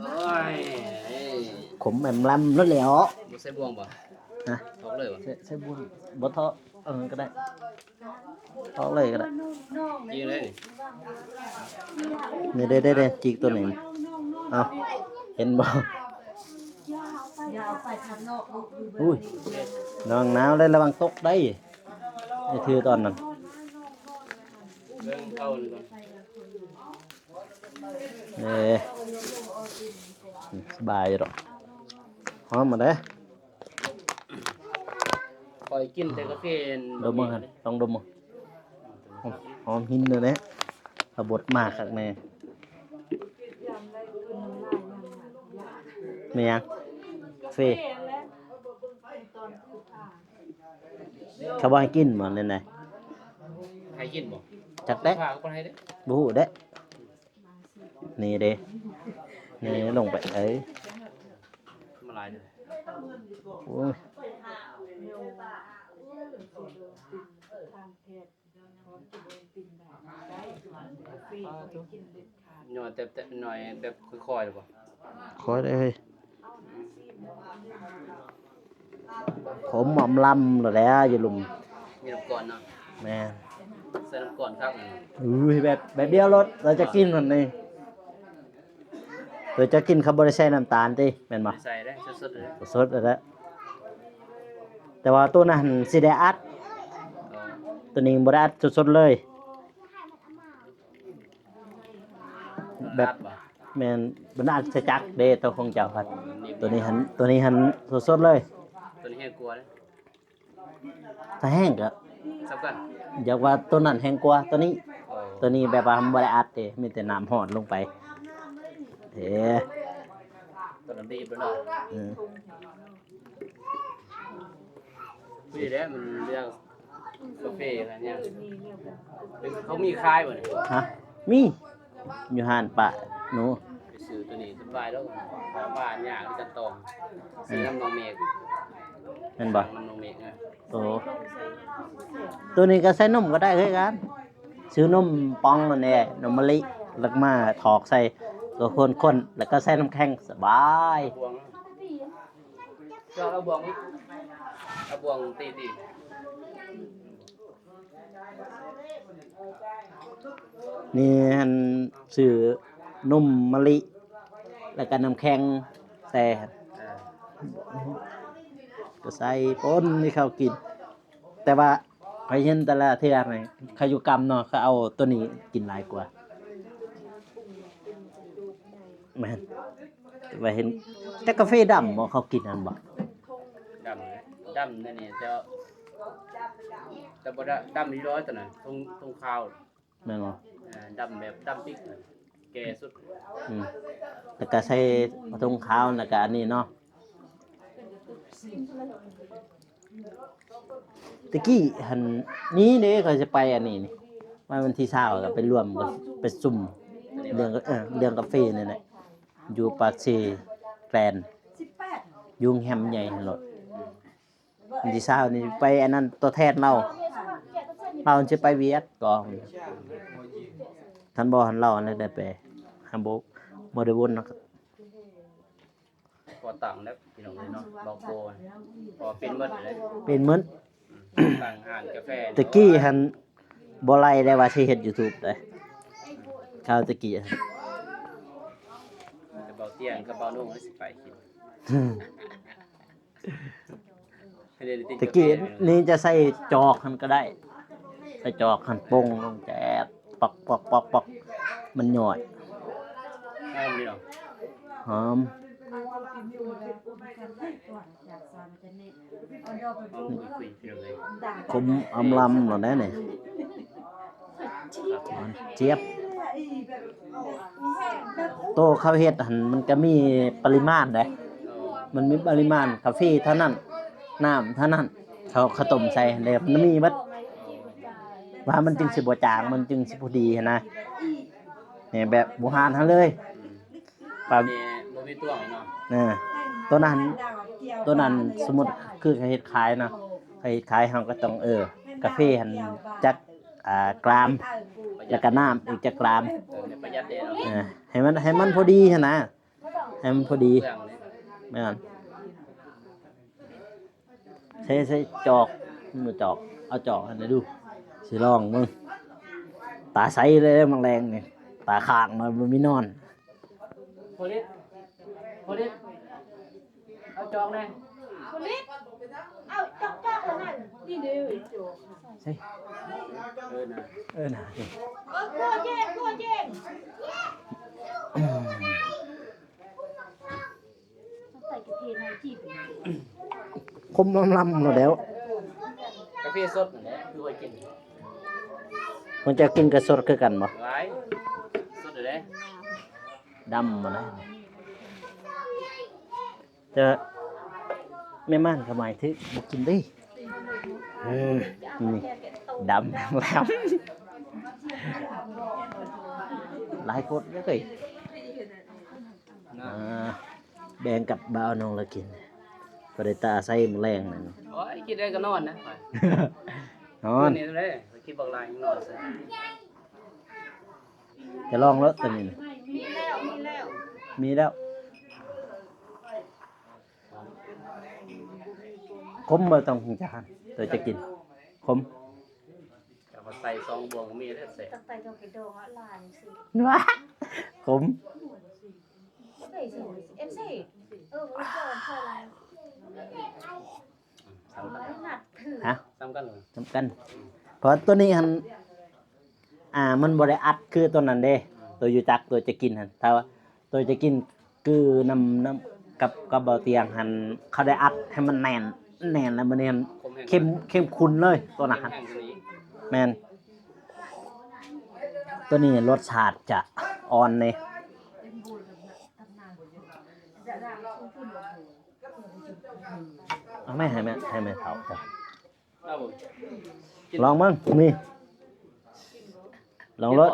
ໂອ້ຍ ຂົມແໝ່ມລຳນັ້ນແຫຼ້ວ. ບໍ່ໃສ່ບ່ວງບໍ່? ຮະ? ຖອກເລີຍບໍ່? ໃສ່ ໃສ່ບ່ວງ ບໍ່ຖອກ ເອີ ກໍໄດ້ ຖອກເລີຍກໍໄດ້. ກິນເລີຍນີ້ ນີ້ເດ້ໆໆ ຈິກໂຕນີ້. ເອົາ ເຫັນບໍ່? ອຸ້ຍ ນ້ອງໜາວເລີຍ ລະວັງຕົກໄດ້. ໄອ້ຖືຕອນນັ້ນ ເອີ ສະບາຍຢູ່ດອກ. ຫອມມາເດ້. ຂ້ອຍກິນແຕ່ກາເຟ ດົມເບິ່ງຫັ້ນ ລອງດົມເບິ່ງ. ຫອມ ຫອມຫີນເດ້ ຂະບົດມາຄັກແນ່. ແມ່ນຫຍັງ? ເຟ. ເຂົາບໍ່ໃຫ້ກິນບໍ່ ແນວໃດ? ໃຫ້ກິນບໍ່? ຈັກແຫຼະ ບໍ່ຮູ້ເດ້. ນີ້ເດ້ ນີ້ລົງໄປ ເອີ ມັນຫຼາຍເດີ. ໂອ້ຍ ຍ່ອຍແຕ່ ແຕ່ນ້ອຍແບບຄ່ອຍໆ ຫຼືບໍ່? ຄ່ອຍເດ້ເຮີ້ຍ. ຜົມອຳລຳໂລດແຫຼະຢູ່ລຸ່ມ. ມີນ້ຳກ້ອນເນາະ. ແມ່ນ. ໃສ່ນ້ຳກ້ອນຄັກ. ເອີຍ ແບບ ແບບດຽວໂລດ ເຮົາຈະກິນຫັ້ນນີ້. ໂຕເຈົ້າກິນເຂົາບໍ່ໄດ້ໃສ່ນ້ຳຕານຕິ ແມ່ນບໍ່? ບໍ່ໄດ້ໃສ່ເດ້ ສົດໆເລີຍ. ສົດໆເລີຍແຫຼະ. ແຕ່ວ່າໂຕນັ້ນຊິໄດ້ອັດ. ອໍ. ໂຕນີ້ບໍ່ໄດ້ອັດ ສົດໆເລີຍ. ແບບ ແມ່ນ ມັນອັດໃສ່ຈັກເດ້ ໂຕຂອງເຈົ້າພັດ. ໂຕນີ້ຫັ້ນ ໂຕນີ້ຫັ້ນສົດໆເລີຍ. ໂຕນີ້ແຮງກວ່າເດ້. ຖ້າແຫ້ງກໍສ່ຳກັນ. ຢາກວ່າໂຕນັ້ນແຫ້ງກວ່າໂຕນີ້. ອໍ. ໂຕນີ້ແບບວ່າມັນບໍ່ໄດ້ອັດເດ້ ມີແຕ່ນ້ຳຮ້ອນລົງໄປ. ເອີ ໂຕນັ້ນດີບເນາະ. ອືມ. ນີ້ແຫຼະ ມັນເລື່ອງກາເຟນະ ເຂົາມີຂາຍບໍ່ນີ້? ຮະ? ມີ ຢູ່ຮ້ານປ້າໜູ. ໄປຊື້ໂຕນີ້ສະບາຍດອກ ເພາະວ່າຫຍ້າກະຕອງ ຊື້ນຳນ້ອງເມກ. ແມ່ນບໍ່? ນຳນ້ອງເມກ. ໂອ້ ໂຕນີ້ກໍໃສ່ນົມກໍໄດ້ຄືກັນ. ຊື້ນົມປ່ອງນັ້ນແຫຼະ ນົມມະລິ ແລ້ວກໍມາຖອກໃສ່ ກໍຄົນໆ ແລ້ວກໍໃສ່ນ້ຳແຂງ ສະບາຍ. ເຈົ້າເອົາບ່ວງ ເອົາບ່ວງຕີໆ. ນີ້ຫັ້ນ ຊື້ນົມມະລິ ແລ້ວກໍນ້ຳແຂງໃສ່ ເອີ ກໍໃສ່ປົນໃຫ້ເຂົາກິນ. ແຕ່ວ່າຂ້ອຍເຫັນແຕ່ລະເທື່ອນີ້ ເຂົາຢູ່ກຳເນາະ ເຂົາເອົາໂຕນີ້ກິນຫຼາຍກວ່າ. ແມ່ນ. ແຕ່ວ່າເຫັນ ແຕ່ກາເຟດຳບໍ່ ເຂົາກິນຫັ້ນບໍ່? ດຳ ດຳແນວນີ້ ແຕ່ ແຕ່ບໍ່ດຳ ດຳຢູ່ດອກ ຕອນນັ້ນ ທຸງ ທຸງຂາວ. ແມ່ນບໍ່? ເອີ ດຳແບບ ດຳປິກ ແກ່ສຸດ. ອືມ. ແລ້ວກໍໃສ່ຜ້າຖົງຂາວ ແລ້ວກໍອັນນີ້ເນາະ. ແຕ່ກີ້ຫັ້ນ ນີ້ເດ້ ຂ້ອຍຊິໄປອັນນີ້ນີ້ ວັນ ວັນທີຊາວ ກໍໄປລວມກັນ ໄປຊຸມເລື່ອງ ເອີ ເລື່ອງກາເຟນີ້ແຫຼະ ຢູ່ປາກເຊແກຣນ ຢູ່ໂຮງແຮມໃຫຍ່ຫັ້ນໂລດ. ວັນທີຊາວນີ້ໄປອັນນັ້ນ ຕົວແທນລາວ ລາວຊິໄປຫວຽດກໍ ຄັນບໍ່ຫັ້ນລາວຫັ້ນໄດ້ໄປ ຫາບໍ່ ບໍ່ໄດ້ວົນເນາະ. ກໍຕັ້ງແລ້ວພີ່ນ້ອງເອີຍເນາະ ເບົາໂກ ກໍເປັນໝົດເລີຍ ເປັນໝົດ. ອືມ ຕັ້ງຮ້ານກາແຟ ແຕ່ກີ້ຫັ້ນບໍ່ໄລ່ໄດ້ວ່າຊິເຮັດຢູທູບເດ້ ຄາວແຕ່ກີ້. ແຕ່ເບົາຕຽງກັບເບົາໂໜ່ຊິໄປກິນ ແຕ່ກີ້ນີ້ຈະໃສ່ຈອກຫັ້ນກໍໄດ້ ໃສ່ຈອກຫັ້ນ ປົງລົງແຈບ ປອກໆໆ ມັນຫຍອດ ຫອມຢູ່ເນາະ ຫອມ ຂົມອຳລຳໂລດແດ່ນີ້ ຈຽບ ໂຕເຂົາເຮັດຫັ້ນມັນກໍມີປະລິມານເດ້ ມັນມີປະລິມານກາເຟເທົ່ານັ້ນ ນ້ຳເທົ່ານັ້ນ ເຂົາ ເຂົາຕົ້ມໃສ່ຫັ້ນເດ້ ມັນມີເບິດ ວ່າມັນຈຶ່ງຊິບໍ່ຈາງ ມັນຈຶ່ງຊິພໍດີຫັ້ນນະ ນີ້ແບບບູຮານເຮົາເລີຍ ປາ ນີ້ບໍ່ມີຕວງເນາະ ເອີ ໂຕນັ້ນ ໂຕນັ້ນສົມມຸດຄືເຂົາເຮັດຂາຍເນາະ ເຂົາເຮັດຂາຍ ເຮົາກໍຕ້ອງ ເອີ ກາເຟຫັ້ນຈັກ ອ່າ ກຣາມ ແລ້ວກໍນ້ຳອີກຈັກກຣາມ ເອີ ປະຢັດເດ້ເນາະ ເອີ ໃຫ້ມັນ ໃຫ້ມັນພໍດີຫັ້ນນະ ໃຫ້ມັນພໍດີ ແມ່ນ ໃຊ້ ໃຊ້ຈອກ ມືຈອກ ເອົາຈອກໃຫ້ໜ່ອຍດູ ຊິລອງເບິ່ງ ຕາໃສເລີຍມື້ແລງນີ້ ຕາຄ້າງນອນ ບໍ່ມີນອນ ໂພລິສ ໂພລິສ ເອົາຈອກແດ່ ໂພລິສ ເອົາຈອກໆ ອັນນັ້ນ ນີ້ເດ້ ໃສ່ ເອີນະ ເອີນະ ເອີ ໂຄເຈງ ໂຄເຈງ ຄົມລຳໆ ໂລດແລ້ວ ກາເຟສົດນັ້ນແຫຼະ ຄືຂ້ອຍກິນ ຂອງເຈົ້າກິນກໍສົດຄືກັນບໍ່? ຫຼາຍ ສົດເດ້ ດຳບໍ່ນະ ແຕ່ແມ່ມ່ານຂະໝາຍຖືກບໍ່ກິນເດ້ ເອີ ນີ້ ດຳແລ້ວ ຫຼາຍຄົນເດ້ ເອີຍ ອ່າ ແບ່ງກັບບ່າວນ້ອງລະກິນ ບໍ່ໄດ້ຕາໃສ່ມື້ແລງນັ້ນ ໂອ້ຍ ກິນໄດ້ກໍນອນນະ ນອນ ຄືນນີ້ເດ້ ກິນບັກຫຼາຍນອນຊະ ຈະລອງໂລດໂຕນີ້ ມີແລ້ວ ມີແລ້ວ ມີແລ້ວ ຂົມບໍ່ ຕ້ອງຫຸງຈັກຫັ້ນ ໂຕຈະກິນ ຂົມ ເອົາມາໃສ່ສອງບ່ວງກໍມີແລ້ວ ໃສ່ ຕັ້ງແຕ່ເຈົ້າໄປດອງອະຫຼາຍຊິ ຂົມ ເອີຍ ເອັມຊີ ເອີ ບໍ່ໄດ້ດອງເທົ່າໃດ ສຳຄັນ ຮະ ສຳຄັນ ສຳຄັນ ເພາະວ່າໂຕນີ້ຫັ້ນ ອ່າ ມັນບໍ່ໄດ້ອັດຄືໂຕນັ້ນເດ້ ໂຕຢູ່ຈັກ ໂຕຈະກິນຫັ້ນ ຖ້າວ່າໂຕຈະກິນຄືນຳ ນຳ ກັບ ກັບເບົາຕຽງຫັ້ນ ເຂົາໄດ້ອັດໃຫ້ມັນແໜ້ນ ແໜ້ນແລ້ວມັນແໜ້ນ ເຂັ້ມ ເຂັ້ມຂຸ້ນເລີຍໂຕນັ້ນ ແມ່ນ ໂຕນີ້ລົດຊາດຈະອ່ອນແດ່ ເອົາແມ່ ໃຫ້ແມ່ ໃຫ້ແມ່ເຖົ້າ ລອງເບິ່ງ ນີ້ ລອງໂລດ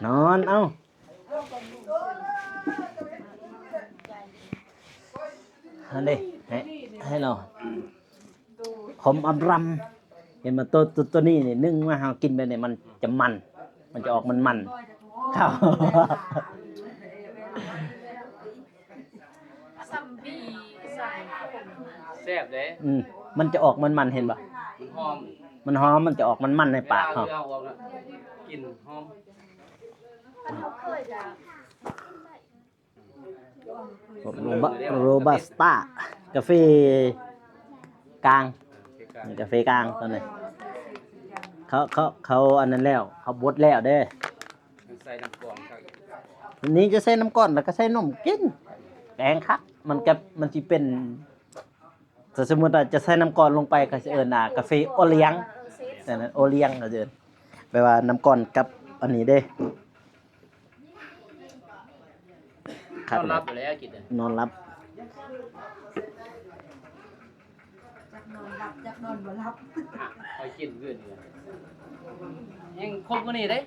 ນອນ ເອົ້າ ຫັ້ນເດ້ ໃຫ້ ໃຫ້ລອງ ຂົມອຳລຳ ເຫັນບໍ່ ໂຕ ໂຕ ໂຕນີ້ນີ້ ໜຶ່ງມາເຮົາກິນແບບນີ້ ມັນຈະມັນ ມັນຈະອອກມັນໆ ເຂົ້າ ຊຳບີ ຊຳ ແຊບເດ້ ອືມ ມັນຈະອອກມັນໆ ເຫັນບໍ່ ມັນຫອມ ມັນຫອມ ມັນຈະອອກມັນໆ ໃນປາກເຮົາ ເວລາເຮົາອອກແລ້ວ ກິ່ນຫອມ ຄັນເຮົາເຄີຍກະ ໂຣບາ ໂຣບັສຕາ ກາເຟກາງ ກາເຟກາງໂຕນີ້ ເຂົາ ເຂົາ ເຂົາອັນນັ້ນແລ້ວ ເຂົາບົດແລ້ວເດ້ ໃສ່ນ້ຳກ້ອນ ນີ້ຈະໃສ່ນ້ຳກ້ອນ ແລ້ວກໍໃສ່ນົມກິນ ແກງຄັກ ມັນກໍ ມັນຊິເປັນ ຖ້າສົມມຸດວ່າຈະໃສ່ນ້ຳກ້ອນລົງໄປ ເຂົາຊິເອີ້ນວ່າກາເຟໂອລຽງ ແຕ່ນັ້ນໂອລຽງເຂົາຊິເອີ້ນ ແປວ່ານ້ຳກ້ອນກັບອັນນີ້ເດ້ ຄັກ ນອນຫຼັບຢູ່ແລ້ວກິນ ນອນຫຼັບ ຈັກນອນຫຼັບ ຈັກນອນບໍ່ຫຼັບ ອ່ະ ຂ້ອຍກິນຄືນຢູ່ ແຮງຄົມກວ່ານີ້ເດ້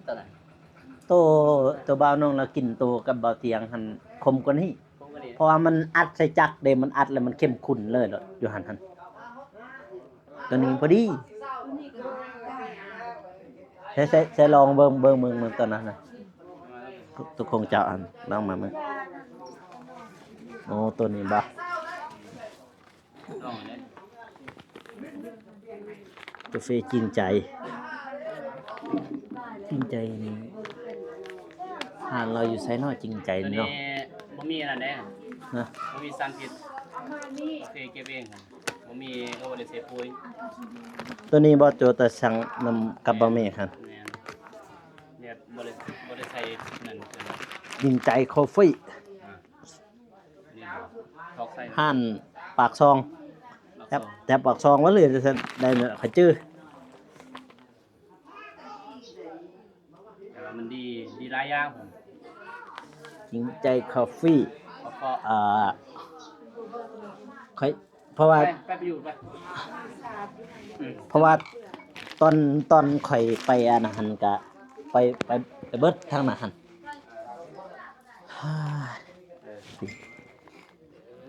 ຕອນນັ້ນ ໂຕ ໂຕບ່າວນ້ອງລາວກິນໂຕກັບບ່າວຕຽງຫັ້ນ ຂົມກວ່ານີ້ ເພາະວ່າມັນອັດໃສ່ຈັກເດ້ ມັນອັດແລ້ວມັນເຂັ້ມຂຸ້ນເລີຍໂລດ ຢູ່ຫັ້ນຫັ້ນ ໂຕນີ້ພໍດີ ໃຊ້ ໃຊ້ ໃຊ້ລອງເບິ່ງ ເບິ່ງ ເບິ່ງ ເບິ່ງໂຕນັ້ນນະ ໂຕຂອງເຈົ້າອັນ ລອງມາເບິ່ງ ໂອ້ ໂຕນີ້ບໍ່ ກາເຟຈິງໃຈ ຈິງໃຈນີ້ ຮ້ານລາວຢູ່ໃສເນາະ ຈິງໃຈນີ້ເນາະ? ບໍ່ມີອັນນັ້ນເດ້ ຮະ ບໍ່ມີສານພິດ ໂອເຄ ເກັບເອງ ບໍ່ມີ ເອີ ບໍ່ໄດ້ໃສ່ປຸ໋ຍ ໂຕນີ້ບໍ່ໂຈ ແຕ່ສັ່ງນຳກັບບ່າວເມກຫັ້ນ ແມ່ນ ແບບບໍ່ໄດ້ ບໍ່ໄດ້ໃສ່ນັ້ນ ຍິງໃຈຄອບຟີ້ ອ່າ ນີ້ ຕອກໃສ່ ຮ້ານປາກຊ່ອງ ປາກຊ່ອງ ແຖບ ແຖບປາກຊ່ອງວ່າເລີຍ ໄດ້ ຂ້ອຍຈື່ ແຕ່ວ່າມັນດີ ດີຫຼາຍຢ່າງ ຈິງໃຈຄາເຟ ເພາະ ເອີ ຂ້ອຍ ເພາະວ່າ ໄປ ໄປ ໄປຢູ່ ໄປ ອືມ ເພາະວ່າຕອນ ຕອນຂ້ອຍໄປອັນນັ້ນກະ ໄປ ໄປ ໄປເບິດທາງນັ້ນຫັ້ນ ເ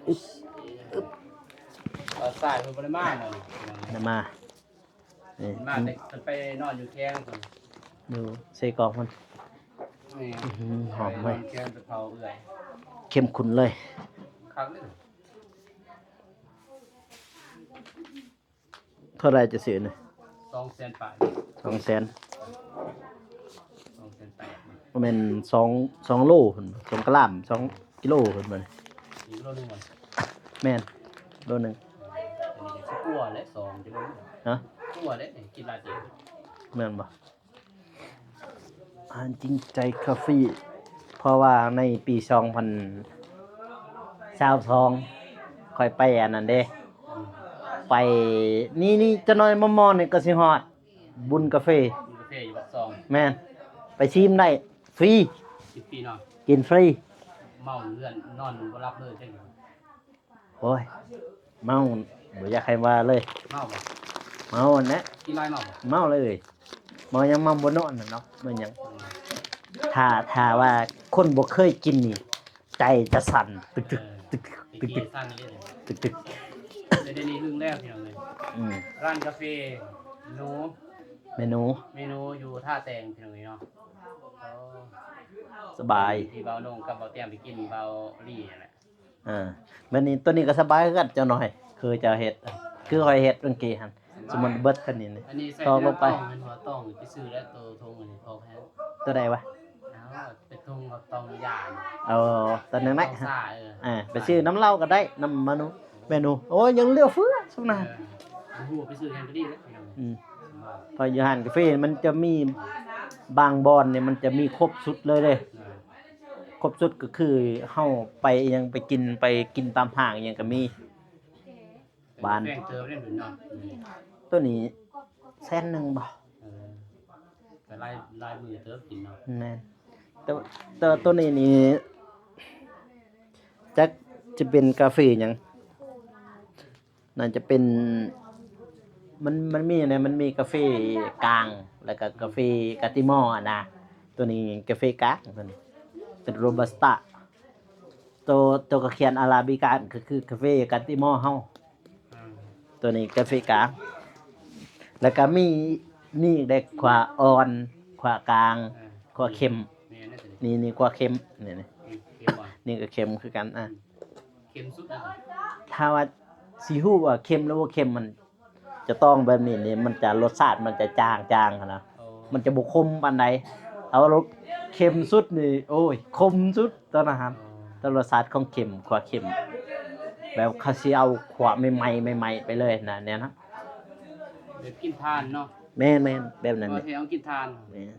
ອີ ຕອນສາຍເພິ່ນບໍ່ໄດ້ມາເນາະ ໄດ້ມາ. ເອີ ມາແຕ່ໄປນອນຢູ່ແຄມພຸ້ນ ຢູ່ເຊກອງພຸ້ນ ແມ່ນ ອື ຫອມເວີຍ ນອນແຄມໄປເຝົ້າເອື້ອຍ ເຂັ້ມຂຸ້ນເລີຍ ຄັກເລີຍ ເທົ່າໃດຈະຊື້ນີ້? ສອງແສນປາຍ ສອງແສນ ສອງແສນແປດ ບໍ່ແມ່ນ ສອງ ສອງໂລພຸ້ນ ສອງກະລາມ ສອງກິໂລພຸ້ນ ນີ້ໂລໜຶ່ງບໍ່? ແມ່ນ ໂລໜຶ່ງ ອັນນີ້ກໍຊິກວ່າແຫຼະ ສອງກິໂລ ຮະ ກວ່າແຫຼະ ກິນຫຼາຍເຕີບ ແມ່ນບໍ່? ຮ້ານຈິງໃຈຄາເຟ ເພາະວ່າໃນປີສອງພັນຊາວສອງ ຂ້ອຍໄປອັນນັ້ນເດ້ ອືມ ໄປ ນີ້ ນີ້ ຈັກໜ້ອຍມໍ່ໆ ນີ້ກໍຊິຮອດ ບຸນກາເຟ ບຸນກາເຟຢູ່ປາກຊ່ອງ ແມ່ນ ໄປຊີມໄດ້ຟຣີ ກິນຟຣີເນາະ ກິນຟຣີ ເມົາເຮືອນນອນບໍ່ຫຼັບເລີຍ ໂອ້ຍ ເມົາ ບໍ່ຢາກໃຫ້ວ່າເລີຍ ເມົາບໍ່? ເມົາຫັ້ນແຫຼະ ກິນຫຼາຍເມົາບໍ່? ເມົາເລີຍ ເມົາຫຍັງ ເມົາບໍ່ນອນຫັ້ນເນາະ ແມ່ນຫຍັງ ອືມ ຖ້າ ຖ້າວ່າຄົນບໍ່ເຄີຍກິນນີ້ ໃຈຈະສັ່ນ ຕຶກໆ ເອີ ຕຶກໆ ຕຶກໆ ສັ່ນເລີຍ ຕຶກໆ ແຕ່ດຽວນີ້ລຶ້ງແລ້ວ ພີ່ນ້ອງເອີຍ ອືມ ຮ້ານກາເຟ ເມນູ ເມນູ ເມນູຢູ່ທ່າແຕງ ພີ່ນ້ອງເອີຍເນາະ ໂອ້ ສະບາຍ ທີ່ບ່າວນົງກັບບ່າວຕຽມໄປກິນ ບ່າວລີນັ້ນແຫຼະ ອ່າ ແບບນີ້ ໂຕນີ້ກໍສະບາຍຄືກັນ ເຈົ້ານ້ອຍ ຄືເຈົ້າເຮັດ ຄືຂ້ອຍເຮັດເມື່ອກີ້ຫັ້ນ ສະບາຍ ສົມມຸດເບິດເທົ່ານີ້ນີ້ ອັນນີ້ໃສ່ ຕອກລົງໄປ ຕອງ ແມ່ນບໍ່? ຕອງໄປຊື້ແລ້ວ ໂຕຖົງອັນນີ້ ພໍແພງ ໂຕໃດວະ? ອ້າວ ເປັນຖົງ ຕອງຢາ ເອີ ຕອນນັ້ນແຫຼະ ຕອງຊາ ເອີ ອ່າ ໄປຊື້ນຳລາວກໍໄດ້ ນຳມານູ ເມນູ ໂອ້ຍ ຍັງເຫຼືອເຟືອ ຊຸມນະ ເອີ ຮູ້ ໄປຊື້ຫຍັງກໍດີແຫຼະ ອືມ ເພາະຢູ່ຮ້ານກາເຟມັນຈະມີບາງບ່ອນນີ້ ມັນຈະມີຄົບຊຸດເລີຍເດ້ ເອີ ຄົບຊຸດກໍຄືເຮົາໄປອີ່ຫຍັງ ໄປກິນ ໄປກິນຕາມຫ້າງອີ່ຫຍັງກໍມີ ບານ ແພງເຕີບເດ້ເນາະ ໂຕນີ້ແສນໜຶ່ງບໍ່? ເອີ ກໍຫຼາຍ ຫຼາຍມື້ເຕີບກິນເນາະ ແມ່ນ ແຕ່ ແຕ່ໂຕນີ້ນີ້ ຈັກຈະເປັນກາເຟຫຍັງ ໜ້າຈະເປັນ ມັນ ມັນມີແນວ ມັນມີກາເຟກາງ ແລ້ວກໍກາເຟກາຕິມໍຫັ້ນນະ ໂຕນີ້ກາເຟກາງ ໂຕນີ້ເປັນໂຣບັດສະຕາ ໂຕ ໂຕກໍຂຽນອາຣາບິກາ ກໍຄືກາເຟກາຕິມໍເຮົາ ອືມ ໂຕນີ້ກາເຟກາງ ແລ້ວກໍມີ ມີອີກເດ້ ຂົ້ວອ່ອນ ຂົ້ວກາງ ເອີ ຂົ້ວເຂັ້ມ ແມ່ນແລ້ວໂຕນີ້ ນີ້ ນີ້ຂົ້ວເຂັ້ມ ນີ້ ນີ້ ອືມ ເຂັ້ມບໍ່? ນີ້ກໍເຂັ້ມຄືກັນ ອ່າ ອືມ ເຂັ້ມສຸດນະ ຖ້າວ່າຊິຮູ້ວ່າເຂັ້ມຫຼືບໍ່ເຂັ້ມ ມັນຈະຕ້ອງແບບນີ້ນີ້ ມັນຈະ ລົດຊາດມັນຈະຈາງໆຫັ້ນນະ ໂອ້ ມັນຈະບໍ່ຂົມປານໃດ ຖ້າວ່າລົດເຂັ້ມສຸດນີ້ ໂອ້ຍ ຂົມສຸດຕອນນັ້ນຫັ້ນ ໂອ້ ແຕ່ລົດຊາດຂອງເຂັ້ມ ຂົ້ວເຂັ້ມ ແບບເຂົາຊິເອົາຂົ້ວໃໝ່ໆ ໃໝ່ໆ ໄປເລີຍນະ ແນວນັ້ນ ແບບກິນຖ່ານເນາະ ແມ່ນໆ ແບບນັ້ນ ເຂົາຊິເອົາກິນຖ່ານ ແມ່ນ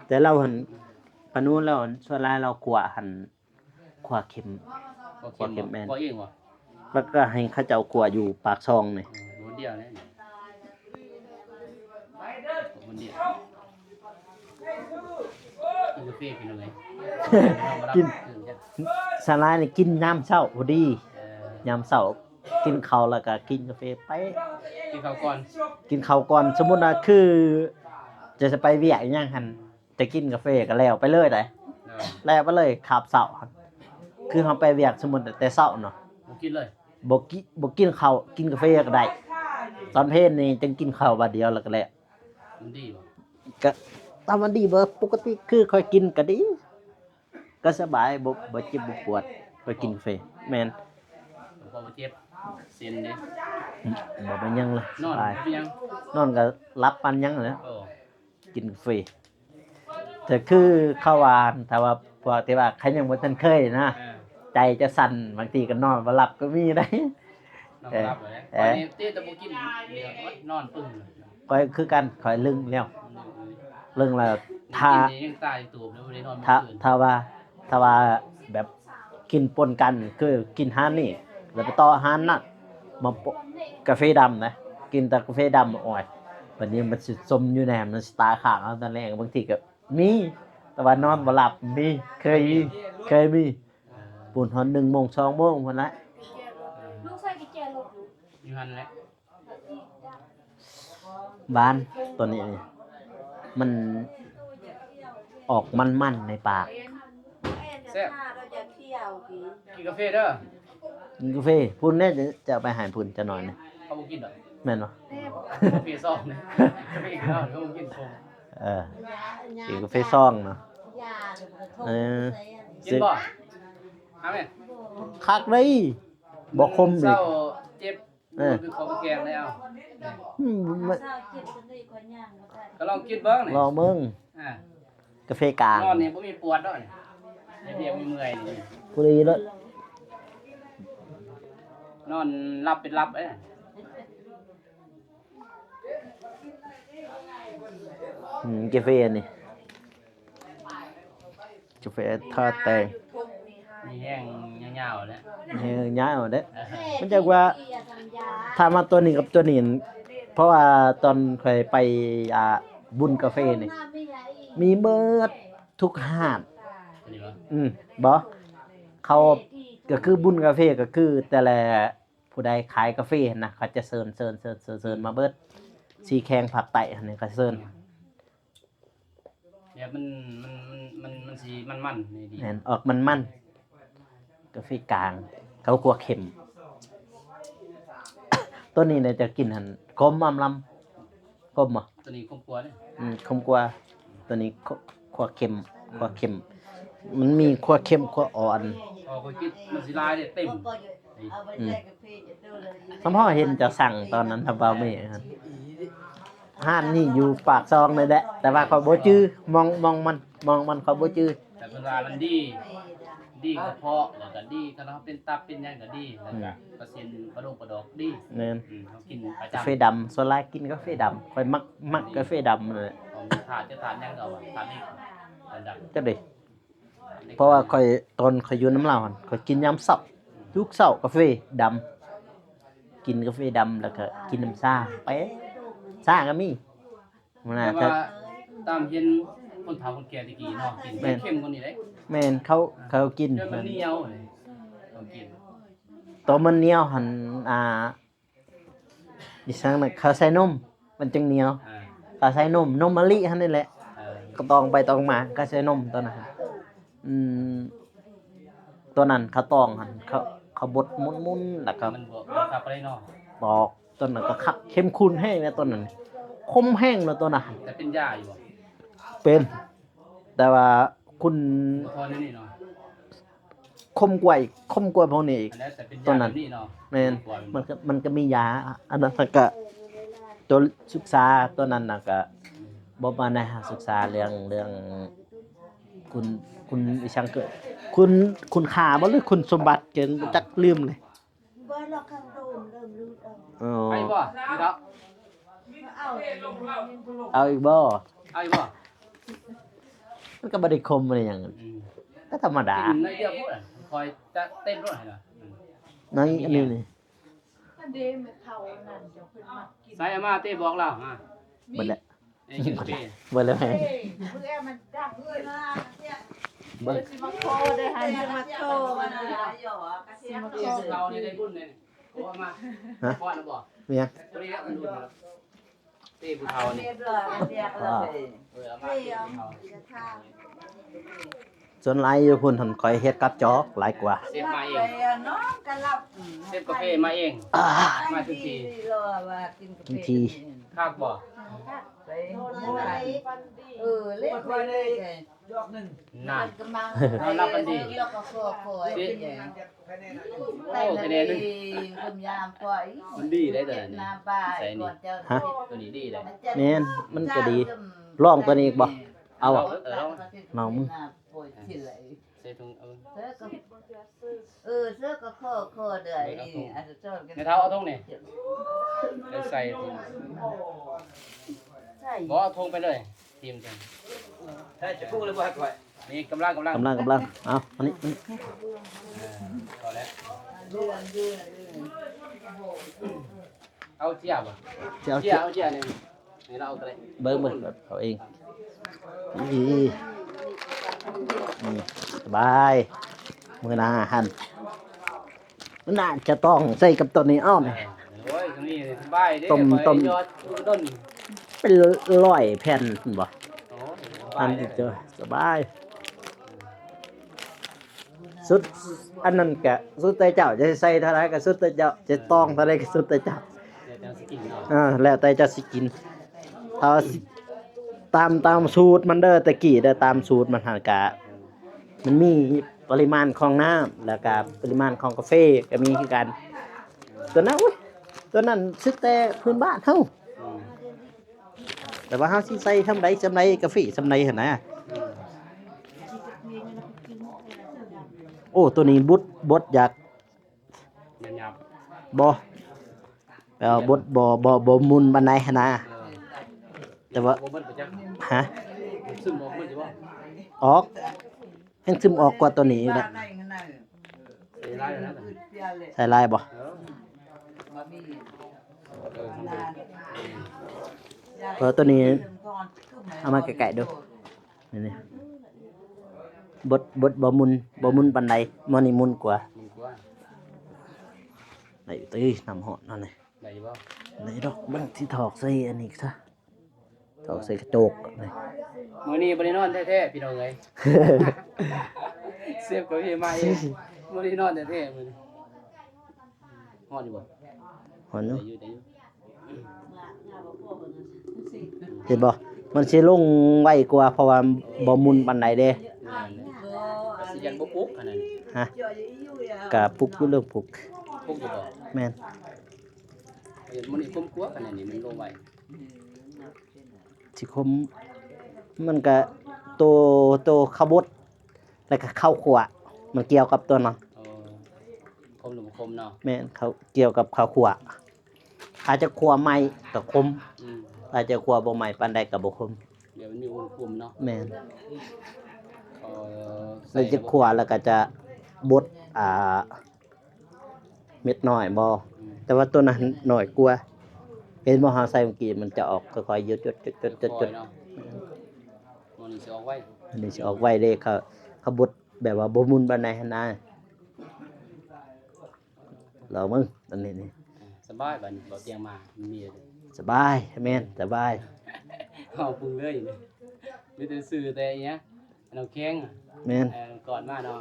ແຕ່ລາວຫັ້ນ ປານູນລາວຫັ້ນ ສ່ວນຫຼາຍລາວຂົ້ວຫັ້ນ ຂົ້ວເຂັ້ມ ຂົ້ວເຂັ້ມ ຂົ້ວເຂັ້ມ ແມ່ນ ຂົ້ວເອງບໍ່? ແລ້ວກໍໃຫ້ເຂົາເຈົ້າຂົ້ວຢູ່ປາກຊ່ອງນີ້ ເອີ ຄົນດຽວເດ້ ຄົນດຽວ ກິນກາເຟກິນຫຍັງ ກິນ ສ່ວນຫຼາຍນີ້ກິນຍາມເຊົ້າພໍດີ ເອີ ຍາມເຊົ້າກິນເຂົ້າແລ້ວກໍກິນກາເຟໄປ ກິນເຂົ້າກ່ອນ ກິນເຂົ້າກ່ອນ ສົມມຸດວ່າຄືຈະ ຈະໄປວຽກອີ່ຫຍັງຫັ້ນ ຈະກິນກາເຟກໍແລ້ວໄປເລີຍໄດ໋ ເອີ ແລ້ວໄປເລີຍຄາບເຊົ້າ ຄືເຮົາໄປວຽກ ສົມມຸດແຕ່ເຊົ້າເນາະ ບໍ່ກິນເລີຍ ບໍ່ກິ ບໍ່ກິນເຂົ້າ ກິນກາເຟກໍໄດ້ ຕອນເພນນີ້ຈຶ່ງກິນເຂົ້າບາດດຽວແລ້ວກໍແລ້ວ ມັນດີບໍ່? ກໍຖາມວ່າດີບໍ່? ປົກກະຕິຄືຂ້ອຍກິນກໍດີ ກໍສະບາຍ ບໍ່ ບໍ່ເຈັບບໍ່ປວດ ຂ້ອຍກິນກາເຟ ແມ່ນ ບໍ່ ບໍ່ເຈັບເສັ້ນເດ້ ອືມ ບໍ່ເປັນຫຍັງເລີຍ ນອນ ສະບາຍ ບໍ່ເປັນຫຍັງ ນອນກໍຫຼັບປານຫຍັງແຫຼະ ເອີ ກິນກາເຟ ແຕ່ຄືເຂົາວ່າ ຖ້າວ່າ ພວກທີ່ວ່າໃຜຍັງບໍ່ທັນເຄີຍນະ ເອີ ໃຈຈະສັ່ນ ບາງທີກໍນອນບໍ່ຫຼັບກໍມີໄດ໋. ນອນບໍ່ຫຼັບເລີຍ ເອີ ຂ້ອຍນີ້ຕິແຕ່ບໍ່ກິນເບຍ ໂອ້ຍ ນອນປຶ້ງ. ຂ້ອຍຄືກັນ ຂ້ອຍລຶ້ງແລ້ວ ອືມ ລຶ້ງແລ້ວ ຖ້າ ກິນນີ້ຍັງຕາຍໂຕບເລີຍ ບໍ່ໄດ້ນອນ ຖ້າ ມື້ຄືນ ຖ້າວ່າ ຖ້າວ່າແບບກິນປົນກັນ ຄືກິນຮ້ານນີ້ ແລ້ວໄປຕໍ່ຮ້ານນັ້ນ ມາປະ ກາເຟດຳນະ ກິນແຕ່ກາເຟດຳ ໂອ້ຍ ບັດນີ້ມັນຊິສົມຢູ່ແດ່ ມັນຊິຕາຄ້າງເຮົາຕອນແລງ. ບາງທີກໍມີ ແຕ່ວ່ານອນບໍ່ຫຼັບມີ ເຄີຍມີ ເຄີຍມີ ພຸ້ນຮອດໜຶ່ງໂມງ ສອງໂມງພຸ້ນລະ ຢູ່ຫັ້ນແຫຼະ. ຫວານ ຕົວນີ້ນີ້ ມັນອອກມັນໆໃນປາກ ແຊບ. ກິນກາເຟເດີ ກິນກາເຟ ພຸ້ນເດ້ ຈະເອົາໄປໃຫ້ພຸ້ນຈັກໜ້ອຍນີ້ ເຂົາບໍ່ກິນດອກ ແມ່ນບໍ່? ກາເຟຊອງ ກາເຟເຂົາບໍ່ກິນຊົງ ເອີ ກິນກາເຟຊອງເນາະ ເອີ ກິນບໍ່? ເອົາແມ່ ຄັກເດ້ ບໍ່ຄົມອີກ ເຊົາເຈັບ ເອີ ຄືຂອງແກງແລ້ວ ອືມ ກໍລອງກິນເບິ່ງນີ້ ລອງເບິ່ງ ອ່າ ກາເຟກາງ ນອນນີ້ບໍ່ມີປວດດອກນີ້ ເຮັດວຽກມີເມື່ອຍນີ້ ພໍດີເລີຍ ນອນຫຼັບເປັນຫຼັບເດ້. ອືມ ກາເຟອັນນີ້ ກາເຟທາແຕງ ມີແຮງຍາວໆແຫຼະ ແຮງຍາວເດ້ ມັນຈັກວ່າ ຖ້າມາຕົວນີ້ກັບຕົວນີ້ ເພາະວ່າຕອນຂ້ອຍໄປ ອ່າ ບຸນກາເຟນີ້ ມີເບິດທຸກຮ້ານ ອືມ ບໍ່ ເຂົາ ກໍຄືບຸນກາເຟ ກໍຄືແຕ່ລະ ຜູ້ໃດຂາຍກາເຟຫັ້ນນະ ເຂົາຈະເຊີນ ເຊີນ ເຊີນ ເຊີນ ເຊີນມາເບິດ ສີ່ແຂວງພາກໃຕ້ຫັ້ນນະ ກໍເຊີນ ແບບມັນ ມັນ ມັນ ມັນ ມັນຊິມັນໆ ນີ້ດີ ແມ່ນ ອອກມັນໆ ກາເຟກາງ ເຂົາຂົ້ວເຂັ້ມ ຕົວນີ້ນະຈະກິນຫັ້ນ ຂົມອຳລຳ ຂົມບໍ່? ຕົວນີ້ຂົມກວ່າເດ້ ອືມ ຂົມກວ່າ ຕົວນີ້ ຂົ້ວ ຂົ້ວເຂັ້ມ ອືມ ຂົ້ວເຂັ້ມ ມັນມີຂົ້ວເຂັ້ມ ຂົ້ວອ່ອນ ເພາະຂ້ອຍກິນມັນຊິຫຼາຍເດ້ ເຕັມ ອືມ ສຳພໍເຫັນເຈົ້າສັ່ງຕອນນັ້ນ ທຳບ່າວເມຫັ້ນ ຮ້ານນີ້ຢູ່ປາກຊ່ອງນີ້ແຫຼະ ແຕ່ວ່າຂ້ອຍບໍ່ຈື່ ມອງ ມອງມັນ ມອງມັນຂ້ອຍບໍ່ຈື່ ແຕ່ເພິ່ນວ່າມັນດີ ດີກະເພາະ ແລ້ວກະດີ ຄັນເຮົາເປັນຕັບເປັນຫຍັງກະດີ ແລ້ວກະ ອືມ ປະສິນປະດົງປະດອກດີ ແມ່ນ ອືມ ເຮົາກິນປະຈຳ ກາເຟດຳ ສ່ວນຫຼາຍກິນກາເຟດຳ ຂ້ອຍມັກ ມັກກາເຟດຳເລີຍ ຂອງທາດ ຈະທາດຫຍັງກໍວ່າທາດນີ້ ອັນດຳ ຈັກເດ້ ເພາະວ່າຂ້ອຍ ຕອນຂ້ອຍຢູ່ນຳລາວຫັ້ນ ຂ້ອຍກິນຍາມເຊົ້າ ທຸກເຊົ້າກາເຟດຳ ກິນກາເຟດຳ ແລ້ວກໍກິນນ້ຳຊາ ໄປ ຊາກໍມີ ແຕ່ວ່າຕາມເຫັນຄົນເຖົ້າຄົນແກ່ແຕ່ກີ້ເນາະ ກິນ ແມ່ນ ເຂັ້ມກວ່ານີ້ເດ້ ແມ່ນ ເຂົາ ເຂົາກິນ ຈົນມັນໜຽວເລີຍ ເຂົາກິນ ໂຕມັນໜຽວຫັ້ນ ອ່າ ອີ່ຫຍັງນະ ເຂົາໃສ່ນົມ ມັນຈຶ່ງໜຽວ ເອີ ເຂົາໃສ່ນົມ ນົມມະລິຫັ້ນນີ້ແຫຼະ ເອີ ກໍຕອງໄປຕອງມາ ເຂົາໃສ່ນົມຕອນນັ້ນ ອືມ ຕອນນັ້ນເຂົາຕອງຫັ້ນ ເຂົາ ເຂົາບົດໝຸ່ນໆ ແລ້ວກໍ ມັນບໍ່ ມັນຄັກປານໃດເນາະ ຕອກ ຕອນນັ້ນກໍຄັກ ເຂັ້ມຂຸ້ນແຮງແຫຼະຕອນນັ້ນ ຂົມແຮງເນາະຕອນນັ້ນ ແຕ່ເປັນຢາຢູ່ບໍ່? ເປັນ ແຕ່ວ່າຂຸ້ນ ບໍ່ພໍແນວນີ້ເນາະ ຂົມກວ່າອີກ ຂົມກວ່າພວກນີ້ອີກ ອັນນັ້ນແຕ່ເປັນຢາ ຕອນນັ້ນ ແບບນີ້ເນາະ ແມ່ນ ມັນກໍ ມັນກໍມີຢາ ອັນນັ້ນກໍ ຕົວສຶກສາ ຕອນນັ້ນນະ ກໍບໍ່ປານໃດ ສຶກສາເລື່ອງ ເລື່ອງຄຸນ ຄຸນອີ່ຫຍັງ ຄືຄຸນ ຄຸນຄ່າບໍ່ ຫຼືຄຸນສົມບັດ ກໍບໍ່ຈັກ ລືມເລີຍ. ບໍ່ລອກຂ້າງໂດນເລີ່ມຫຼຸດອອກ ອໍ ໄປບໍ່? ເອົາ ເອົາອີກບໍ່? ເອົາອີກບໍ່? ມັນກໍບໍ່ໄດ້ຂົມບໍ່ໄດ້ຫຍັງ ອືມ ກໍທຳມະດາ ກິນໜ້ອຍດຽວໂພດ ຄ່ອຍຈະເຕັມໂລດ ໃຫ້ລະ ອືມ ໃນອັນນີ້ນີ້ ອັນເດ ແມ່ເຖົ້າອັນນັ້ນ ເຈົ້າເພິ່ນມັກກິນ ໃສ່ເອົາມາເຕ ບອກລາວ ມາ ເບິດແລ້ວ ເອີ ກິນເປ ເບິດແລ້ວແມ່ ເອີ ເບິ່ງ ເພິ່ນຊິມາຂໍໄດ້ຫັ້ນ ຊິມາຂໍ ຊິມາຂໍ ເຂົານີ້ໄດ້ບຸນເດ້ ໂອ້ ມາ ຮະ ພໍແລ້ວບໍ່? ມີຫຍັງ? ພໍດີແລ້ວ ເປຜູ້ເຖົ້ານີ້ ຮຽບຮ້ອຍ ຮຽບຮ້ອຍ ເອີ ເອົາມາເປຜູ້ເຖົ້າ ສ່ວນຫຼາຍຢູ່ພຸ້ນຫັ້ນ ຂ້ອຍເຮັດກັບຈອກຫຼາຍກວ່າ ເຊຟມາເອງ ນ້ອງກໍລັບ ເຊຟກາເຟມາເອງ ອ່າ ມາທຸກທີ ລາວວ່າກິນກາເຟ ທຸກທີ ຄັກບໍ່? ເອີ ເຫຼັກໄວ້ເລີຍ ດອກໜຶ່ງ ນັ້ນ ນອນຫຼັບຝັນດີ ໂອ້ ຄະແນນໜຶ່ງ ມັນດີເດ້ຕົວນີ້ ໃສ່ນີ້ ຮະ ຕົວນີ້ດີເດ້ ແມ່ນ ມັນກໍດີ ລອງຕົວນີ້ອີກບໍ່? ເອົາ ເອີ ລອງ ລອງເບິ່ງ ເອີ ລອງເບິ່ງ ເອີ ເອີ ເອີ ເອີ ເອີ ໃສ່ຖົງ ເອີ ເສື້ອກໍ ເອີ ເສື້ອກໍຂໍ ຂໍເດີ ເອີ ເອົາຖົງ ນີ້ ອາດຈະຈອດກັນ ແມ່ເຖົ້າເອົາຖົງນີ້ ໄປໃສ່ ໃສ່ ບໍ່ ເອົາຖົງໄປເລີຍ ທີມເທິງ ໃສ່ຈະປຸກເລີຍບໍ່ໃຫ້ຂ້ອຍ ນີ້ກຳລັງ ກຳລັງ ກຳລັງ ກຳລັງ ເອົາ ອັນນີ້ ເອີ ພໍແລ້ວ ເອົາເຈ້ຍບໍ່ ເຈ້ຍ ເຈ້ຍ ເອົາເຈ້ຍນີ້ ໃຫ້ລາວເອົາກໍໄດ້ ເບິ່ງ ເບິ່ງ ເອົາເອງ ອີ ອືມ ສະບາຍ ມື້ໜ້າຫັ້ນ ມື້ໜ້າຈະຕ້ອງໃສ່ກັບຕົວນີ້ ເອົານີ້ ໂອ້ຍ ຕົວນີ້ສະບາຍເດ້ ຕົ້ມ ຕົ້ມ ເປັນຮ້ອຍແຜ່ນພຸ້ນບໍ່ ໂອ້ຍ ສະບາຍ ອັນນີ້ ສະບາຍ ສຸດ ອັນນັ້ນກະສຸດແຕ່ເຈົ້າ ຈະໃສ່ເທົ່າໃດກະສຸດແຕ່ເຈົ້າ ຈະຕ້ອງເທົ່າໃດກະສຸດແຕ່ເຈົ້າ ແລ້ວແຕ່ເຈົ້າຊິກິນເນາະ ເອີ ແລ້ວແຕ່ເຈົ້າຊິກິນ ຖ້າວ່າຊິ ຕາມ ຕາມສູດມັນເດີ ແຕ່ກີ້ເດີ ຕາມສູດມັນຫັ້ນກະ ມັນມີປະລິມານຂອງນ້ຳ ແລ້ວກະປະລິມານຂອງກາເຟກະມີຄືກັນ ຕົວນັ້ນ ໂອ້ຍ ຕົວນັ້ນສຸດແຕ່ພື້ນບ້ານເຮົາ ອືມ ແຕ່ວ່າເຮົາຊິໃສ່ສ່ຳໃດ ສ່ຳໃດ ກາເຟສ່ຳໃດຫັ້ນນະ ໂອ້ ໂຕນີ້ບົດ ບົດຢາກ ຍາບໆ ບໍ່ ແປວ່າບົດບໍ່ ບໍ່ ບໍ່ໝຸ່ນປານໃດຫັ້ນນະ ເອີ ແຕ່ວ່າ ບໍ່ໝຸ່ນໄປຈັກ ຮະ ຊຶມອອກໝົດຢູ່ບໍ່ ອອກ ແຮ່ງຊຶມອອກກວ່າໂຕນີ້ອີກແຫຼະ ໃສ່ຫຼາຍແລ້ວນະ ໃສ່ຫຼາຍບໍ່ ເອີ ເອີ ໂຕນີ້ເອົາມາໃກ້ໆດູ ນີ້ໆ ບົດ ບົດບໍ່ໝຸ່ນ ບໍ່ໝຸ່ນປານໃດ ໝໍນີ້ໝຸ່ນກວ່າ ໝຸ່ນກວ່າ ໄດ້ຕິ ນ້ຳຮ້ອນນັ້ນນີ້ ໄດ້ຢູ່ບໍ່ ໄດ້ດອກ ເບິ່ງຊິຖອກໃສ່ອັນນີ້ຊະ ເອົາໃສ່ກະໂຈກນີ້ ມື້ນີ້ບໍ່ໄດ້ນອນແທ້ໆ ພີ່ນ້ອງເອີຍ ເຊບກໍເພມາເອງ ບໍ່ໄດ້ນອນແທ້ໆ ມື້ນີ້ ຮ້ອນຢູ່ບໍ່ ຮ້ອນຢູ່ ໄດ້ຢູ່ ໄດ້ຢູ່ ເຫັນບໍ່ ມັນຊິລົງໄວກວ່າ ເພາະວ່າບໍ່ໝຸ່ນປານໃດເດ້ ແມ່ນ ກະຊິຍັນບໍ່ປຸກອັນນັ້ນ ຮະ ກະປຸກຢູ່ ເລີ່ມປຸກ ປຸກຢູ່ບໍ່ ແມ່ນ ເຫັນມັນນີ້ຄົມກວ່າອັນນັ້ນນີ້ ມັນລົງໄວ ຊິຄົມ ມັນກະໂຕ ໂຕເຂົ້າບົດ ແລ້ວກະເຂົ້າຂົ້ວ ມັນກ່ຽວກັບຕົວນັ້ນ ເອີ ຄົມຫຼືບໍ່ຄົມເນາະ ແມ່ນ ເຂົ້າ ກ່ຽວກັບເຂົ້າຂົ້ວ ຖ້າຈະຂົ້ວໃໝ່ກະຄົມ ອືມ ຖ້າຈະຂົ້ວບໍ່ໃໝ່ປານໃດກະບໍ່ຄົມ ດຽວມັນມີອຸນຫະພູມເນາະ ແມ່ນ ເອີ ແລ້ວຈະຂົ້ວແລ້ວກະຈະບົດ ອ່າ ເມັດນ້ອຍບໍ່ ອືມ ແຕ່ວ່າໂຕນັ້ນໜ້ອຍກວ່າ ເຫັນບໍ່ ເຮົາໃສ່ມື້ກີ້ ມັນຈະອອກຄ່ອຍໆ ຢົດໆ ຢົດໆ ຢົດໆ ຄ່ອຍໆ ເນາະ ມັນຊິອອກໄວ ອັນນີ້ຊິອອກໄວເດ້ ເຂົາ ເຂົາບົດແບບວ່າບໍ່ໝຸ່ນປານໃດຫັ້ນນະ ລອງເບິ່ງ ອັນນີ້ນີ້ ສະບາຍ ບາດນີ້ ເບົາຕຽງມາ ມັນມີ ສະບາຍ ແມ່ນ ສະບາຍ ເຮົາປຸງເລີຍ ມີແຕ່ຊື່ແຕ່ອີຫຍັງ ນ້ຳແຂງ ແມ່ນ ເອີ ກ່ອນມາເນາະ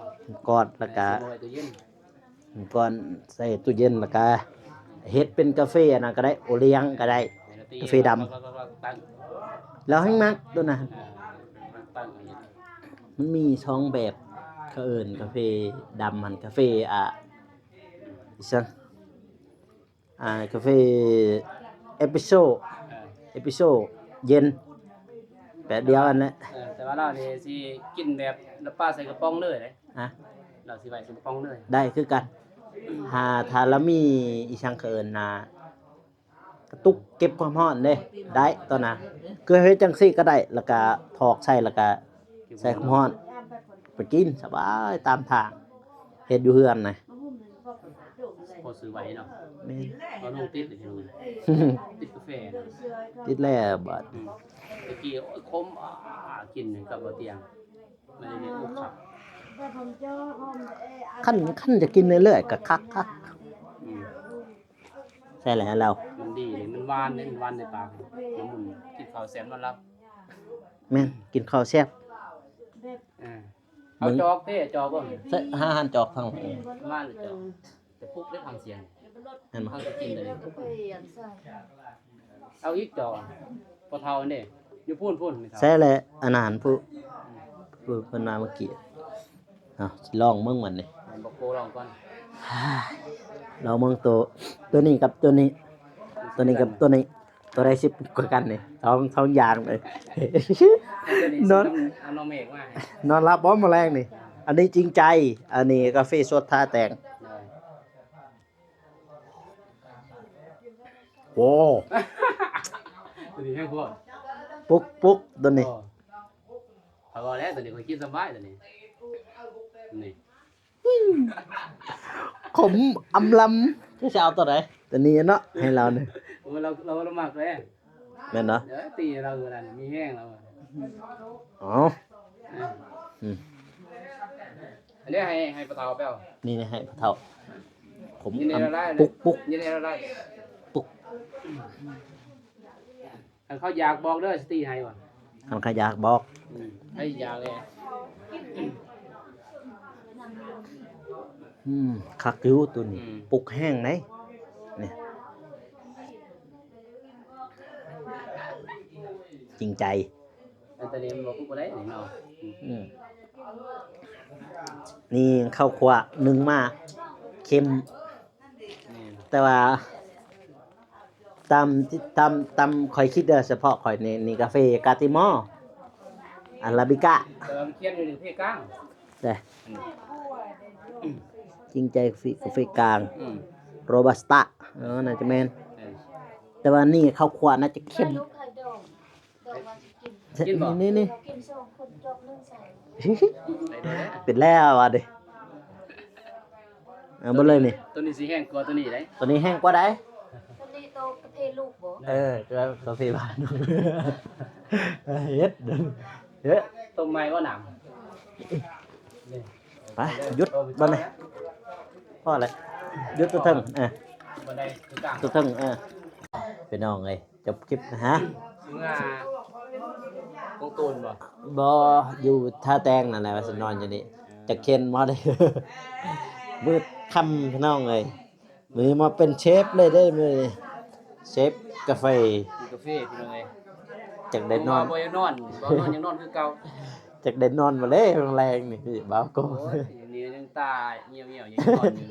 ກ່ອນ ແລ້ວກະ ເອີ ຊື້ມາໄວ້ຕູ້ເຢັນ ກ່ອນໃສ່ຕູ້ເຢັນ ແລ້ວກະເຮັດເປັນກາເຟອັນນັ້ນກະໄດ້ ໂອລ້ຽງກະໄດ້ ກາເຟດຳ ແລ້ວແຮ່ງມັກໂຕນັ້ນ ເອີ ມັນມີສອງແບບ ເຂົາເອີ້ນກາເຟດຳຫັ້ນ ກາເຟ ອ່າ ອີຫຍັງ ອ່າ ກາເຟເອສເປຣສໂຊ ເອີ ເອສເປຣສໂຊເຢັນ ແບບດຽວກັນແຫຼະ ເອີ ແຕ່ວ່າລາວນີ້ຊິກິນແບບລະປາໃສ່ກະປ໋ອງເລີຍເດ້ ຮະ ລາວຊິໄວ້ໃສ່ກະປ໋ອງເລີຍ ໄດ້ຄືກັນ ຖ້າ ຖ້າລາວມີອີຫຍັງເຂົາເອີ້ນນະ ກະຕຸກເກັບຄວາມຮ້ອນເດ້ ໄດ້ຕອນນັ້ນ ຄືເຮັດຈັ່ງຊີ້ກະໄດ້ ແລ້ວກະຖອກໃສ່ ແລ້ວກະໃສ່ຄວາມຮ້ອນ ໄປກິນສະບາຍຕາມທາງ ເຮັດຢູ່ເຮືອນນະ ພໍຊື້ໄວເນາະ ແມ່ນ ຕອນລົງຕິດເລີຍ ຕິດກາເຟ ຕິດແລ້ວບາດ ອືມ ແຕ່ກີ້ ໂອ້ຍ ຂົມ ອາ ກິນກັບບໍ່ຕຽງ ມັນເຮັດ ໂອ້ ຄັກ ຄັນ ຄັນຈະກິນເລື້ອຍໆກະຄັກໆ ອືມ ໃຊ່ແລ້ວ ມັນດີເດ້ ມັນຫວານເດ້ ມັນຫວານໃນປາກ ນ້ຳມັນກິນເຂົ້າແຊບນອນຫຼັບ ແມ່ນ ກິນເຂົ້າແຊບ ເອີ ເອົາຈອກເດ້ ຈອກບໍ່ ໃຊ່ ຫາ ຫາຈອກທາງ ມາເລີຍຈອກ ຈະປຸກໄດ້ຟັງສຽງ ແມ່ນບໍ່ ເຮົາຈະກິນເລີຍ ເອົາອີກຈອກ ພໍ່ເຖົ້າເດ້ ຢູ່ພຸ້ນໆ ແມ່ເຖົ້າ ໃຊ່ແຫຼະ ອັນນັ້ນຜູ້ ຜູ້ເພິ່ນມາເມື່ອກີ້ ເອົາ ຊິລອງເບິ່ງບັດນີ້ ໃຫ້ບັກໂກລອງກ່ອນ ລອງເບິ່ງໂຕ ໂຕນີ້ກັບໂຕນີ້ ໂຕນີ້ກັບໂຕນີ້ ໂຕໃດຊິປຸກກວ່າກັນນີ້ ສອງ ສອງຢ່າງເລີຍ ນອນ ເອົານ້ອງເມກມາ ນອນຫຼັບບໍ່ມື້ແລງນີ້ ອັນນີ້ຈິງໃຈ ອັນນີ້ກາເຟສົດທາແຕງ. ໂອ້ ຕົວນີ້ແຮງໂພດ ປຸກໆ ຕົວນີ້. ໂອ້ ຂ້ອຍບອກແລ້ວ ຕົວນີ້ຂ້ອຍກິນສະບາຍ ຕົວນີ້ ນີ້ ຂົມອຳລຳ. ເຈົ້າຊິເອົາຕົວໃດ? ຕົວນີ້ເນາະ ໃຫ້ລາວນີ້. ໂອ້ ລາວ ລາວ ລາວມັກເດ້. ແມ່ນເນາະ ເອີ ຕີລາວເອີ ລາວມີແຮງລາວ. ເອົ້າ ເອີ ອືມ ອັນນີ້ໃຫ້ ໃຫ້ປະເຖົ້າແປວ. ນີ້ໃຫ້ປະເຖົ້າ. ຜົມ ຍິນດີ ອຳ ລະລາຍ ປຸກໆ ຍິນດີ ລະລາຍ ປຸກ. ຄັນເຂົາຢາກບອກເດີ ຊິຕີໃຫ້ວ່າ ຄັນເຂົາຢາກບອກ. ອືມ ໃຜຢາກແດ່. ອືມ ຄັກຢູ່ຕົວນີ້. ອືມ ປຸກແຮງໃດນີ້ ຈິງໃຈ. ອັນຕະເລມບໍ່ ບໍ່ໄດ້ນີ້ເນາະ. ອືມ ນີ້ເຂົ້າຂົ້ວໜຶ້ງມາ ເຄັມ. ແມ່ນ ແຕ່ວ່າຕາມ ຕາມ ຕາມຂ້ອຍຄິດເດີ ສະເພາະຂ້ອຍນີ້ ນີ້ກາເຟກາຕິມໍ ອາຣາບິກາ. ແຕ່ວ່າມັນຂຽນຢູ່ໃນເພກາງເດ້. ອືມ ຈິງໃຈກາເຟ ກາເຟກາງ. ອືມ ໂຣບັສຕາ. ເອີ ໜ້າຈະແມ່ນ. ເອີ ແຕ່ວ່ານີ້ເຂົ້າຂົ້ວໜ້າຈະເຄັມ. ກິນບໍ່? ນີ້ ນີ້ ກິນສອງຄົນຈອກໜຶ່ງໃສ່ ເປັນແລ້ວວ່າເດ້. ເອົາເບິດເລີຍນີ້. ໂຕນີ້ຊິແຮງກວ່າໂຕນີ້ໄດ໋. ໂຕນີ້ແຮງກວ່າໃດ໋? ໂຕນີ້ໂຕກາເຟລູກບໍ່? ເອີ ກາເຟບ້ານ. ເຮັດ ເຮັດ ຕົ້ມໃໝ່ບໍ່ນ້ຳ? ໄປ ຢຸດ ເອົາໄປ ບັດນີ້ພໍແລ້ວ ຢຸດຕົວເທິງ. ເອີ ບັນໄດຄືກາງ ຕົວເທິງ. ເອີ ພີ່ນ້ອງເອີຍ ຈົບຄລິບນະ. ຮະ ເມືອກົງຕູນບໍ່? ບໍ່ ຢູ່ທ່າແຕງນັ້ນແຫຼະ ວ່າຊິນອນຢູ່ນີ້. ເອີ ຈັກເຫັນບໍ່ເດ້ ມືດຄ່ຳພີ່ນ້ອງເອີຍ. ມື້ນີ້ມາເປັນເຊຟເລີຍເດ້ມື້ນີ້ ເຊຟກາເຟ ກິນກາເຟພີ່ນ້ອງເອີຍ. ຈັກໄດ້ນອນ ບໍ່ວ່າບໍ່ຢາກນອນ ບໍ່ນອນຍັງນອນຄືເກົ່າ. ຈັກໄດ້ນອນບໍ່ເດ້ແລງນີ້ ບ່າວໂກ. ໂອ້ຍ ນີ້ຍັງຕາຫ່ຽວໆ ຍັງນອນຢູ່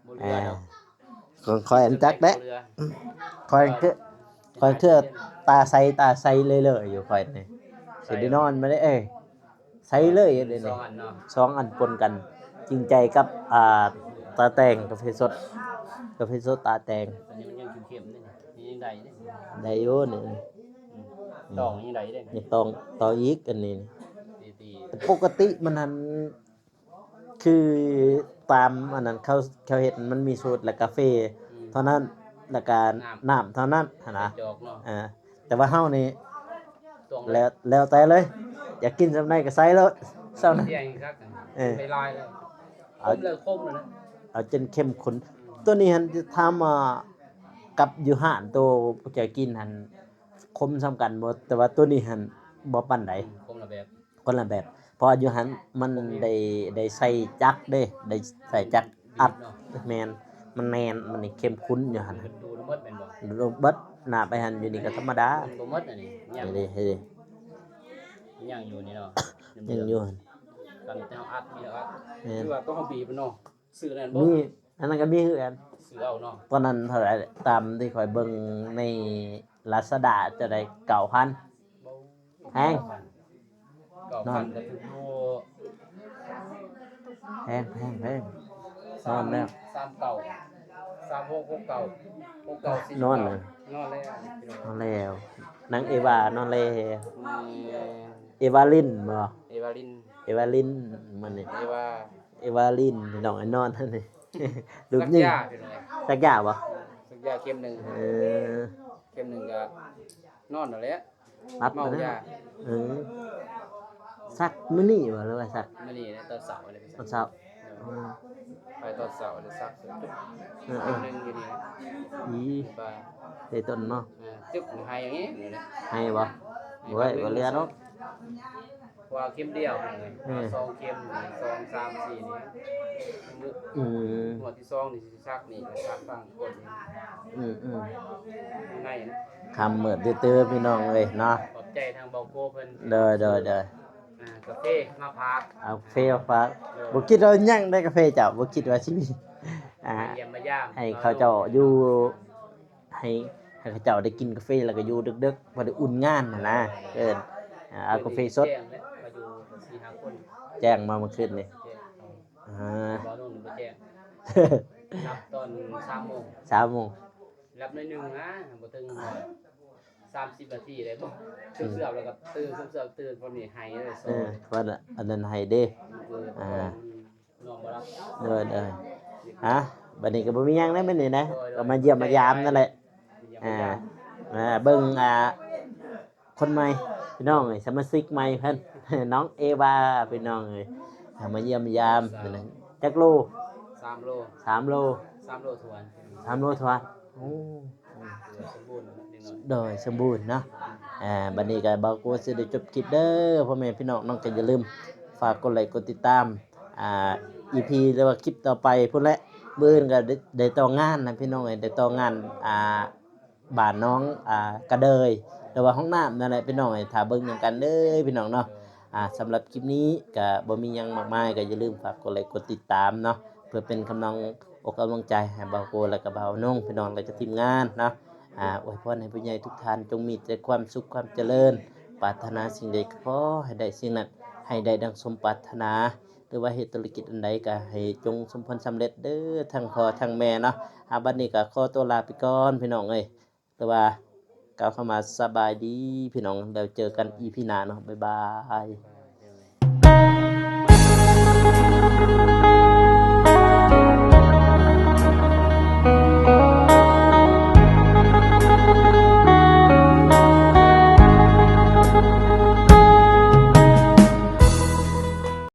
ບໍ່ເຫຼືອດອກ. ຂອງຂ້ອຍອັນຈັກແຫຼະ ຂ້ອຍຄື ຂ້ອຍຄືຕາໃສຕາໃສເລີຍໆຢູ່ຂ້ອຍນີ້ ຊິໄດ້ນອນບໍ່ໄດ້. ເອີ ໃສເລີຍເດນີ້ ສອງອັນເນາະ ສອງອັນປົນກັນ. ຈິງໃຈກັບ ອ່າ ຕາແຕງ ກາເຟສົດ ກາເຟສົດຕາແຕງ. ອັນນີ້ມັນຍັງເຄັມໆ ນີ້ຍັງໄດ້ເດ້ ໄດ້ຢູ່ນີ້. ອືມ ຕອງຍັງໄດ້ເດ້ ຍັງຕອງ ຕອງອີກອັນນີ້. ດີໆ ແຕ່ປົກກະຕິມັນຫັ້ນ ຄືຕາມອັນນັ້ນເຂົາ ເຂົາເຮັດມັນມີສູດແລະກາເຟ ອືມ ເທົ່ານັ້ນ ແລະກະ ນ້ຳ ນ້ຳເທົ່ານັ້ນຫັ້ນນະ ຈອກເນາະ. ເອີ ແຕ່ວ່າເຮົານີ້ ຕວງເລີຍ ແລ້ວ ແລ້ວແຕ່ເລີຍ ຢາກກິນສ່ຳໃດກໍໃສ່ໂລດສ່ຳນັ້ນ. ເອີ ໄປຫຼາຍເລີຍ ເອົາ ຂົມເລີຍ ຂົມເລີຍນະ ເອົາຈົນເຂັ້ມຂຸ້ນ. ອືມ ຕົວນີ້ຫັ້ນ ຖາມວ່າກັບຢູ່ຮ້ານໂຕເຈົ້າກິນຫັ້ນ ຂົມສ່ຳກັນບໍ່? ແຕ່ວ່າຕົວນີ້ຫັ້ນບໍ່ປານໃດ ອືມ ຂົມລະແບບ. ຄົນລະແບບ ເພາະວ່າຢູ່ຫັ້ນມັນ ບໍ່ມີ ໄດ້ ໄດ້ໃສ່ຈັກເດ້ ໄດ້ໃສ່ຈັກອັດ. ແມ່ນ ມັນແໜ້ນ ມັນນີ້ເຂັ້ມຂຸ້ນຢູ່ຫັ້ນ ມັນດູດເບິດແມ່ນບໍ່? ດູດເບິດ. ໜ້າໄປຫັ້ນ ຢູ່ນີ້ກໍທຳມະດາ ມັນບໍ່ໝົດອັນນີ້ ຍັງ ເດ້ ເດ້ ຍັງຢູ່ນີ້ເນາະ ຍັງຢູ່ຫັ້ນ ກັນແຕ່ເຮົາອັດ ມີແຕ່ເຮົາອັດ. ແມ່ນ ຄືວ່າຕ້ອງເຮົາບີບເນາະ. ຊື້ນັ້ນບໍ່? ມີ ອັນນັ້ນກໍມີຄືກັນ ຊື້ເອົາເນາະ. ຕອນນັ້ນເທົ່າໃດ? ຕາມທີ່ຂ້ອຍເບິ່ງໃນລາຊາດາ ເຈົ້າໄດ້ເກົ້າພັນ. ແພງ ເກົ້າພັນກໍຖືກຢູ່ ແພງ ແພງ ແພງ. ນອນແລ້ວ ສາມເກົ້າ ສາມຫົກ ຫົກເກົ້າ ຫົກເກົ້າ ສີ່ ນອນແລ້ວ ນອນແລ້ວ ນອນແລ້ວ. ນາງເອວານອນແລ້ວ. ອືມ ເອວາລິນບໍ່? ເອວາລິນ ເອວາລິນ ມື້ນີ້ ເອວາ ເອວາລິນ ພີ່ນ້ອງ ໄອ້ນອນຫັ້ນນີ້ ລູກຍິງ ສັກຢາພີ່ນ້ອງ ສັກຢາບໍ່? ສັກຢາເຂັມໜຶ່ງ ເອີ ເຂັມໜຶ່ງກໍນອນນັ້ນແຫຼະ ປັບ ເມົາຢາ. ເອີ ສັກມື້ນີ້ບໍ່ ຫຼືວ່າສັກ? ມື້ນີ້ແຫຼະ ຕອນເຊົ້າແຫຼະ ຕອນເຊົ້າ. ເອີ ອືມ ໄປຕອນເຊົ້າແລ້ວສັກ ເອີ ເອີ ເຂັມໜຶ່ງຢູ່ນີ້ ອີ ໄປເຕະຕົ້ນເນາະ. ເອີ ຈຶກໃຫ້ຢ່າງນີ້ ໃຫ້ບໍ່? ໂອ້ຍ ບໍ່ເຫຼືອດອກ. ວ່າເຂັມດຽວ ເອີ ສອງເຂັມ ສອງ ສາມ ສີ່ນີ້ ມື້ ອືມ ງວດທີສອງນີ້ຊິສັກນີ້ ສັກຝັ່ງກົ້ນນີ້ ອືມໆ ໃນ ຄ່ຳມືດຕື້ໆ ພີ່ນ້ອງເອີຍເນາະ. ຂອບໃຈທາງເບົາໂກເພິ່ນ ໂດຍໆໆ ອ່າ ກາເຟມາຝາກ ເອົາກາເຟມາຝາກ. ໂດຍ ບໍ່ຄິດວ່າຍັງໄດ້ກາເຟເຈົ້າ ບໍ່ຄິດວ່າຊິມີ ອ່າ ມາຢ້ຽມມາຢາມ ໃຫ້ເຂົາເຈົ້າຢູ່ ໃຫ້ ໃຫ້ເຂົາເຈົ້າໄດ້ກິນກາເຟ ແລ້ວກໍຢູ່ເດິກໆ ພໍໄດ້ອຸ່ນງານຫັ້ນນະ. ເອີ ເອີ ເອົາກາເຟສົດ ແຈ້ງແລ້ວ ມາຢູ່ ສີ່ຫ້າຄົນ ແຈ້ງມາເມື່ອຄືນນີ້ ແຈ້ງ ອ່າ ບໍ່ລົງບໍ່ແຈ້ງ ຮັບຕອນສາມໂມງ ສາມໂມງ ຮັບໜ້ອຍໜຶ່ງນະ ບໍ່ເຖິງຮອດສາມສິບນາທີເດ້ ບໍ່ ອືມ ເຊື່ອມແລ້ວກໍຕື່ນ ເຊື່ອມຕື່ນ ພວກນີ້ໄຫ້ເລີຍ ເອີ ເພາະອັນນັ້ນໄຫ້ເດ້ ເອີ ອ່າ ນອນບໍ່ຫຼັບ ເດີ ເດີ ຮະ ບັດນີ້ກໍບໍ່ມີຫຍັງແລ້ວ ບັດນີ້ນະ ໂດຍ ໂດຍ ກໍມາຢ້ຽມມາຢາມນັ້ນແຫຼະ ມາຢ້ຽມມາຢາມ ອ່າ ມາເບິ່ງ ອ່າ ຄົນໃໝ່ ພີ່ນ້ອງເອີຍ ສະມາຊິກໃໝ່ເພິ່ນ ນ້ອງເອວາ ພີ່ນ້ອງເອີຍ ອ່າ ມາຢ້ຽມມາຢາມ ຈັກໂລ? ສາມໂລ ສາມໂລ ສາມໂລຖ້ວນ ສາມໂລຖ້ວນ ໂອ້ ສົມບູນ ໂດຍ ສົມບູນເນາະ ອ່າ ບັດນີ້ກໍບ່າວໂກຊິໄດ້ຈົບຄລິບເດີ ພໍ່ແມ່ພີ່ນ້ອງເນາະ ກໍຢ່າລືມຝາກກົດໄລກົດຕິດຕາມ ອ່າ ອີພີ ຫຼືວ່າຄລິບຕໍ່ໄປພຸ້ນແຫຼະ ມື້ອື່ນກໍໄດ້ ໄດ້ຕໍ່ງານນະ ພີ່ນ້ອງເອີຍ ໄດ້ຕໍ່ງານ ອ່າ ບ້ານໜອງ ອ່າ ກະເດີຍ ຫຼືວ່າຫ້ອງນ້ຳນັ້ນແຫຼະ ພີ່ນ້ອງເອີຍ ຖ້າເບິ່ງນຳກັນເດີ ພີ່ນ້ອງເນາະ ອ່າ ສຳລັບຄລິບນີ້ກໍບໍ່ມີຫຍັງມາກມາຍ ກໍຢ່າລືມຝາກກົດໄລກົດຕິດຕາມເນາະ ເພື່ອເປັນກຳລັງອົກກຳລັງໃຈໃຫ້ບ່າວໂກ ແລະກໍບ່າວນົງ ພີ່ນ້ອງ ແລະກໍທີມງານເນາະ ອ່າ ອວຍພອນໃຫ້ຜູ້ໃຫຍ່ທຸກທ່ານຈົ່ງມີແຕ່ຄວາມສຸກຄວາມຈະເລີນ ປາດຖະໜາສິ່ງໃດກໍຂໍໃຫ້ໄດ້ສິ່ງນັ້ນ ໃຫ້ໄດ້ດັ່ງສົມປາດຖະໜາ ຫຼືວ່າເຮັດທຸລະກິດອັນໃດກໍໃຫ້ຈົ່ງສົມຜົນສຳເລັດເດີທັງພໍ່ທັງແມ່ເນາະ ອ່າ ບັດນີ້ກໍຂໍຕົວລາໄປກ່ອນ ພີ່ນ້ອງເອີຍ ຫຼືວ່າກ່າວຄຳວ່າສະບາຍດີ ພີ່ນ້ອງ ແລ້ວເຈີກັນອີພີໜ້າເນາະ ບາຍບາຍ.